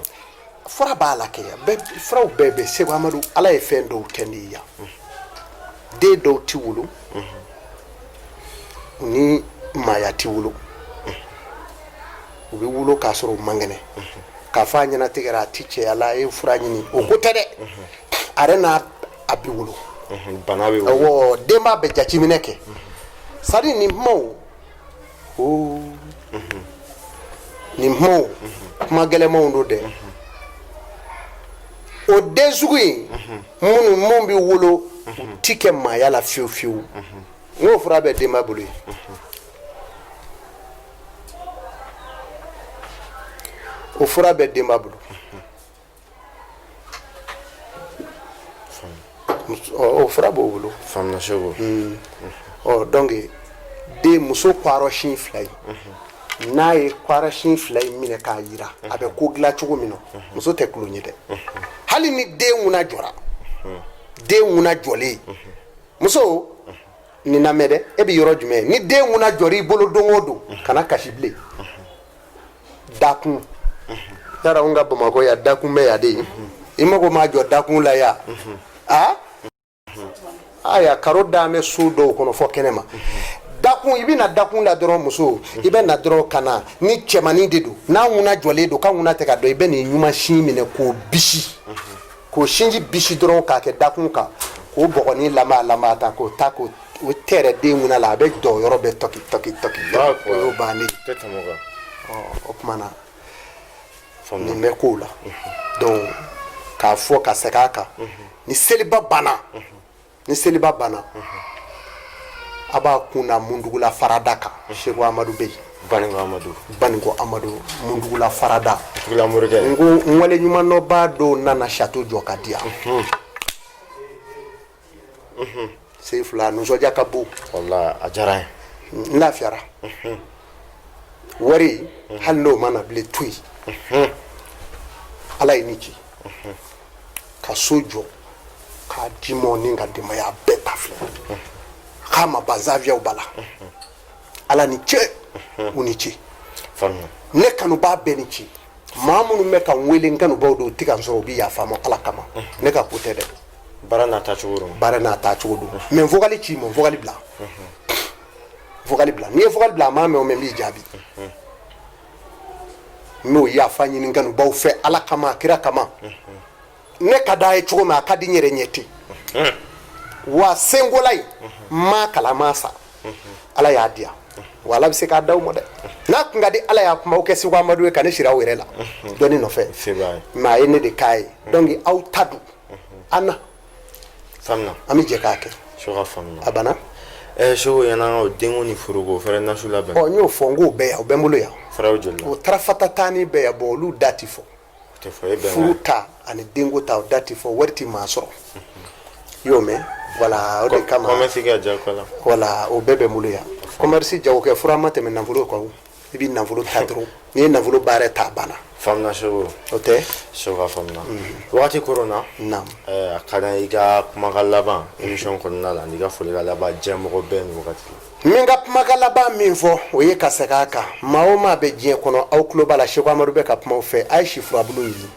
Fura b'a la kɛ, bɛɛ furaw bɛɛ bɛ. Segu Amadu, Ala ye fɛn dɔw kɛ ne ye yan. Den dɔw ti wolo, u ni maaya ti wolo, u bɛ wolo k'a sɔrɔ u man kɛnɛ. K'a fɔ a ɲɛnatigɛra, a ti cɛya la, a ye fura ɲini, o ko tɛ dɛ. A yɛrɛ n'a a bɛ wolo. Bana bɛ wolo. Awɔ, denba bɛ jateminɛ kɛ. C'est à dire nin kumaw o nin kumaw, kuma gɛlɛmanw don dɛ. O den sugu in minnu mun bɛ wolo, u ti kɛ maaya la fiyewu fiyewu, n k'o fura bɛ denba bolo yen. O fura bɛ denba bolo. O fura b'o bolo. Faamuya, Segu. Ɔ, donc den muso kɔrɔsin fila in, n'a ye kɔrɔsin fila in minɛ k'a yira, a bɛ ko dilan cogo min na, muso tɛ tulon ye dɛ. Hali ni den ŋuna jɔra, den ŋuna jɔlen, muso nin lamɛn dɛ, e bɛ yɔrɔ jumɛn? Ni den ŋuna jɔra i bolo don o don, kana kasi bilen. Dakun yara, anw ka Bamakɔ yan, dakun bɛ yan de. I mago ma jɔ dakun la yan. A aya karo dan bɛ so dɔw kɔnɔ fɔ kɛnɛ ma. Dakun, i bɛ na dakun la dɔrɔn, muso, i bɛ na dɔrɔn ka na ni cɛmannin de don, n'a ŋuna jɔlen don, k'a ŋuna tɛ ka dɔn, i bɛ nin ɲuman sin minɛ k'o bisi, k'o sinji bisi dɔrɔn k'a kɛ dakun kan, k'o bɔgɔnin lama lama ta, k'o ta k'o o tɛrɛ den ŋuna la, a bɛ jɔ yɔrɔ bɛɛ tɔki tɔki tɔki, o y'o bannen. Tɛ tɛmɛ o kan. Ɔ, o tuma na nin bɛ kow la. Donc k'a fɔ ka segin a kan, ni seliba banna, ni seliba banna, a b'a kun da Mundugula farada kan. Segu Amadu bɛ yen. Baninko Amadu. Baninko Amadu, Mundugula farada. Tugula Morikɛ. N ko n wale ɲumandɔnbaa dɔw nana château jɔ ka di yan. Sen fila nisɔndiya ka bon. Walahi, a diyara n ye. N lafiyara. Wari, hali n'o ma na bilen, to yen. Ala ye ni ci ka so jɔ k'a di mɔ ni ka denbaya bɛɛ ta filɛ k'a ma ban zaviyaw ba la. Ala ni ce, u ni ce. Faamuya. Ne kanubaa bɛɛ ni ce. Maa minnu bɛ ka n wele, n kanubaw don, u tɛ ka n sɔrɔ, u bɛ yafa n ma Ala kama. Ne ka ko tɛ dɛ. Baara n'a taacogo don. Baara n'a taacogo don. Mais vocal ci ma, vocal bila, vocal bila. N'i ye vocal bila, a m'a mɛn o mɛn, n b'i jaabi. N b'o yafa ɲini n kanubaw fɛ Ala kama, kira kama. Ne ka d'a ye cogo min, a ka di n yɛrɛ ɲɛ ten. Wa senkola in, n m'a kalan, n m'a sa, Ala y'a di yan. Wa Ala bɛ se k'a d'aw ma dɛ. N'a kun ka di Ala y'a kuma aw kɛ Segu Amadu ye ka ne siri aw yɛrɛ la dɔnni nɔfɛ. Se b'a ye. Mais a ye ne de k'a ye. Donc aw ta don an na. Faamuya. An bɛ jɛ k'a kɛ. Segu ka faamuya. A banna. Segu, yan'an ka o denko ni furuko fɛrɛ nasu labɛn. Ɔ, n y'o fɔ, n k'o bɛɛ yan, o bɛ n bolo yan. Fɛrɛw joli la? O tarafata taani bɛɛ yan. Bon, olu da ti fɔ. O tɛ fɔ e bɛn. Furu ta ani denko ta, o da ti fɔ. Wari ti maa sɔrɔ, i y'o mɛn. Voilà, o de kama. Commerce kɛ jago la. Voilà, o bɛɛ bɛ n bolo yan. Commerce, jago kɛ, fura ma tɛmɛ nafolo kan o. I bɛ nafolo ta dɔrɔn, n'i ye nafolo baara ta, a banna. Faamuna Seko. O tɛ. Seko a faamuna. Wagati koronna. Naam. A ka d'an ye i ka kumakan laban émission kɔnɔna la n'i ka folikan laban diɲɛ mɔgɔ bɛɛ nin wagati la. N bɛ n ka kumakan laban min fɔ, o ye ka segin a kan. Maa o maa bɛ diɲɛ kɔnɔ, aw tulo b'a la, Seko Amadu bɛ ka kuma aw fɛ. A ye si furabulu ɲini,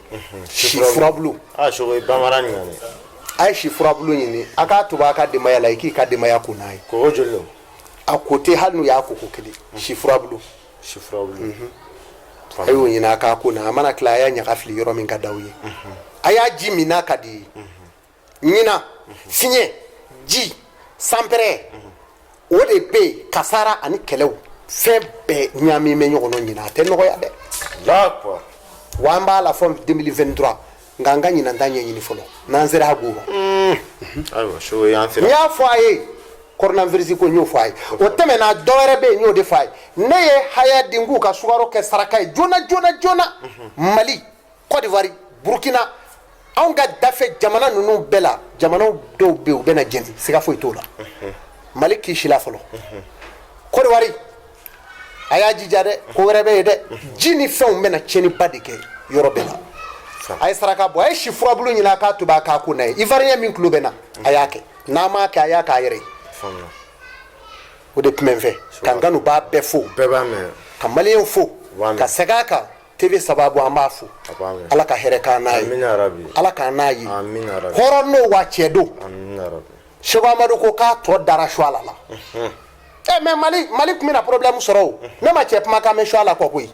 si furabulu. Aa Seko, i bamara nin kan dɛ. A ye si furabulu ɲini, a k'a tobi a ka denbaya la, i k'i ka denbaya ko n'a ye. Koko joli don? A ko tɛ, hali n'u y'a koko kelen, si furabulu. Si furabulu. A y'o ɲini, a k'a ko n'a, a mana tila, a y'a ɲaga fili yɔrɔ min ka d'aw ye, a y'a ji min n'a ka di ye. Ɲinan fiɲɛ, ji, sanpɛrɛ, o de bɛ yen, kasara ani kɛlɛw, fɛn bɛɛ ɲaami bɛ ɲɔgɔn na ɲinan, a tɛ nɔgɔya dɛ. Wa an b'a la fɔ 2023, nka an ka ɲinan ta ɲɛɲini fɔlɔ, n'an sera a go ma. Ayiwa Seko, y'an sera. N y'a fɔ a ye coronavirus ko, n y'o fɔ a ye. O tɛmɛna, dɔ wɛrɛ bɛ yen, n y'o de fɔ a ye. Ne ye haya di n k'u ka sukaro kɛ saraka ye joona joona joona. Mali, Côte d'Ivoire, Burkina, anw ka dafɛ jamana ninnu bɛɛ la, jamanaw dɔw bɛ yen, u bɛna jɛni, siga foyi t'o la. Mali kisila fɔlɔ. Côte d'Ivoire, a y'a jija dɛ, ko wɛrɛ bɛ yen dɛ. Ji ni fɛnw bɛna tiɲɛniba de kɛ yɔrɔ bɛɛ la. A ye saraka bɔ, a ye si furabulu ɲini, a k'a tobi, a k'a ko n'a ye. Ivoirien min tulo bɛ na, a y'a kɛ. N'a m'a kɛ, a y'a k'a yɛrɛ ye. O de tun bɛ n fɛ ka n kanubaa bɛɛ fo, bɛɛ b'a mɛn, ka maliyɛnw fo, ka segin a kan TV sababu, an b'a fo. Ala ka hɛrɛ k'an n'a ye, Ala k'an n'a ye. Hɔrɔn n'o wa cɛ don. Seko Amadu ko k'a tɔ dara Suala la. Ɛ mais Mali tun bɛna problème sɔrɔ o. Ne ma cɛ kumakan mɛn Suala kɔ koyi.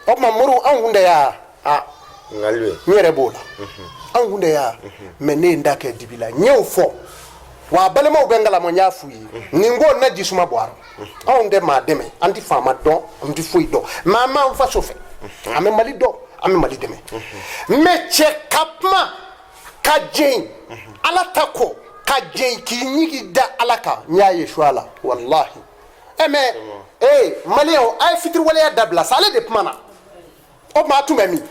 O tuma moriw, anw kun tɛ yan. N yɛrɛ b'o la, anw kun tɛ yan. Mais ne ye n da kɛ dibi la, n y'o fɔ wa, a balimaw bɛ n kalama, n y'a f'u ye nin ko na jisuma bɔ a rɔ. Anw tɛ maa dɛmɛ, an tɛ faama dɔn, an tɛ foyi dɔn, mais an b'an faso fɛ, an bɛ Mali dɔn, an bɛ Mali dɛmɛ. Mais cɛ ka kuma ka jɛn Ala ta kɔ, ka jɛn k'i ɲigi da Ala kan, n y'a ye Suala, walahi. Ɛ mais ee maliyɛnw, a ye fitiriwaleya dabila sa. Ale de kumana o tuma, a tun bɛ min?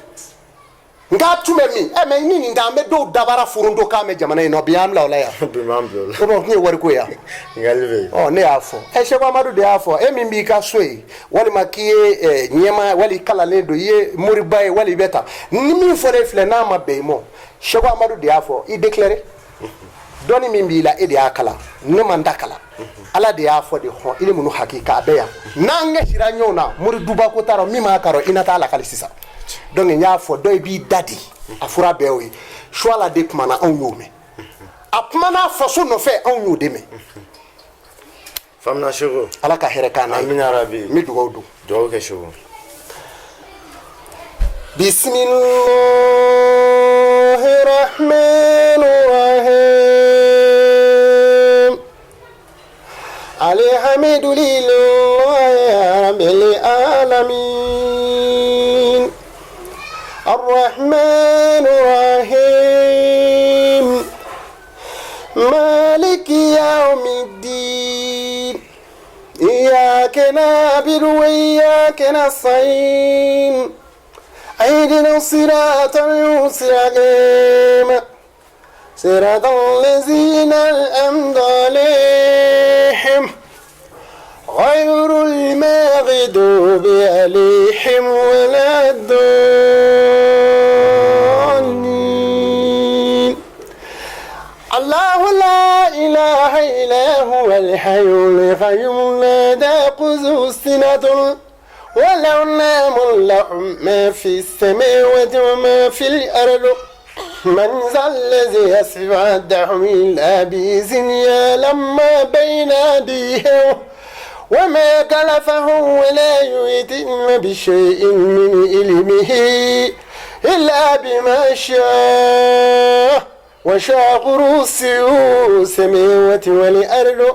Nka a tun bɛ min? Ɛ mais ni nin tɛ, an bɛ dɔw dabara foronto k'a mɛn jamana in nɔ bi, an bila o la yan. Bi m'an bila o la. O tuma o tun ye wariko ye yan. Ɔ ne y'a fɔ, ɛ Seko Amadu de y'a fɔ. E min b'i ka so yen, walima k'i ye ɲɛmaa, wali i kalannen don, i ye moriba ye, wali i bɛ ta ni min fɔra e filɛ, n'a ma bɛn i ma, Seko Amadu de y'a fɔ, i déclaré. Dɔnni min b'i la, e de y'a kalan, ne ma n ta kalan, Ala de y'a fɔ de. Hɔn ilimu hakika a bɛ yan, n'an ɲɛsira ɲɔgɔn na, mori duba ko t'a rɔ, min m'a karɔ, i na taa lakali sisan. Donc n y'a fɔ, dɔ b'i da di, a fura bɛɛ y'o ye. Suala de kumana, anw y'o mɛn. A kumana faso nɔfɛ, anw y'o de mɛn. Faamuna Seko. Ala ka hɛrɛ k'an n'a ye. Amina rabi. N bɛ dugawu don. Dugawu kɛ Seko. Bisimilahi rahmani rahim. Alhamdulillahi rabbil alamin. Arrahmani rahim. Maliki yawmiddin. Iyyaka na'budu wa iyyaka nasta'in. Ihdina siratal mustaqim. Siratal ladzina an'amta alayhim. Ghayril maghdubi alayhim waladdallin. Allahu la ilaha illa huwal hayyul qayyum la ta'khudhuhu sinatun wa la nawmun lahu ma fis samawati wa ma fil ardi. Man zal ladhi yashfa'u 'indahu illa bi'iznihi ya'lamu ma bayna aydihim wa ma khalfahum wa la yuhituna bi shay'in min ilmihi illa bima sha'a. Wasi'a kursiyyuhu samawati wal ardi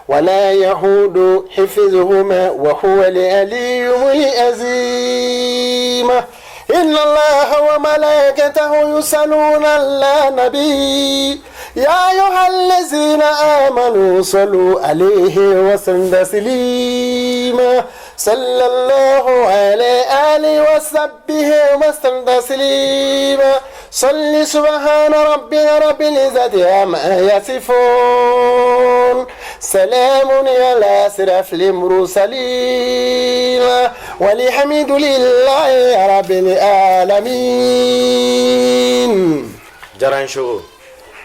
wa la yahuduhu hifdhuhuma wa huwa al-aliyyul azim. Inna Allaha wa malaikatahu yusalluna ala nabi ya ayyuhallazina amanu sallu alayhi wa sallimu taslima. Sallallahu alayhi wa sahbihi wa sallam taslima. صل سبحان ربنا رب العزة عما يصفون سلام على أشرف المرسلين والحمد لله رب العالمين. Diyara n Soko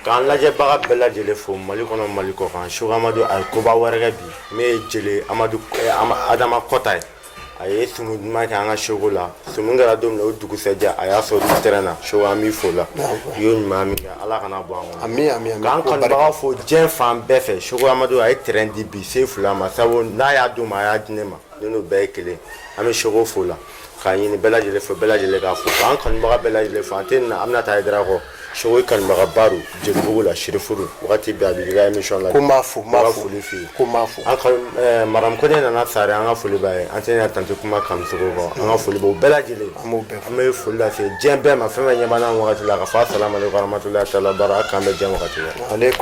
k'an lajɛbaga bɛɛ lajɛlen fo Mali kɔnɔ, Mali kɔ kan. Soko Amadu a ye koba wɛrɛ kɛ bi min ye jele Amadu Adama Kɔta ye. A ye sumu duman kɛ an ka Soko la. Sumu kɛra don min na, o dugusɛjɛ a y'a sɔrɔ terrain na. Soko, an b'i fo la, i y'o ɲuman min kɛ, Ala kana bɔ an kɔnɔ. Ami, ami, ami. K'an kanubaga fo diɲɛ fan bɛɛ fɛ. Soko Amadu a ye terrain di bi Se fila ma, sabu n'a y'a d'u ma, a y'a di ne ma, ne n'o bɛɛ ye kelen. An bɛ Soko fo la k'a ɲini bɛɛ lajɛlen fɛ, bɛɛ lajɛlen k'a fo, k'an kanubaga bɛɛ lajɛlen fo. An tɛ na, an bɛna taa Haidara kɔ. Soko i kanubagaba don Jelibugu la, Sirifuru, wagati bɛɛ a b'i ka émission la. Ko n b'a fo, n b'a fo. Foli f'i ye. Ko n b'a fo. An ka madame Kone nana sare, an ka foli b'a ye. An tɛ tante kuma Kamisogo kɔ, an ka foli b'o bɛɛ lajɛlen. An b'o bɛɛ fo. An bɛ foli lase diɲɛ bɛɛ ma, fɛn fɛn ɲɛ b'an na wagati la, ka fɔ asalamu aleykum warahmatulahi taala bara. A k'an bɛ diɲɛ wagati la. Aleykum.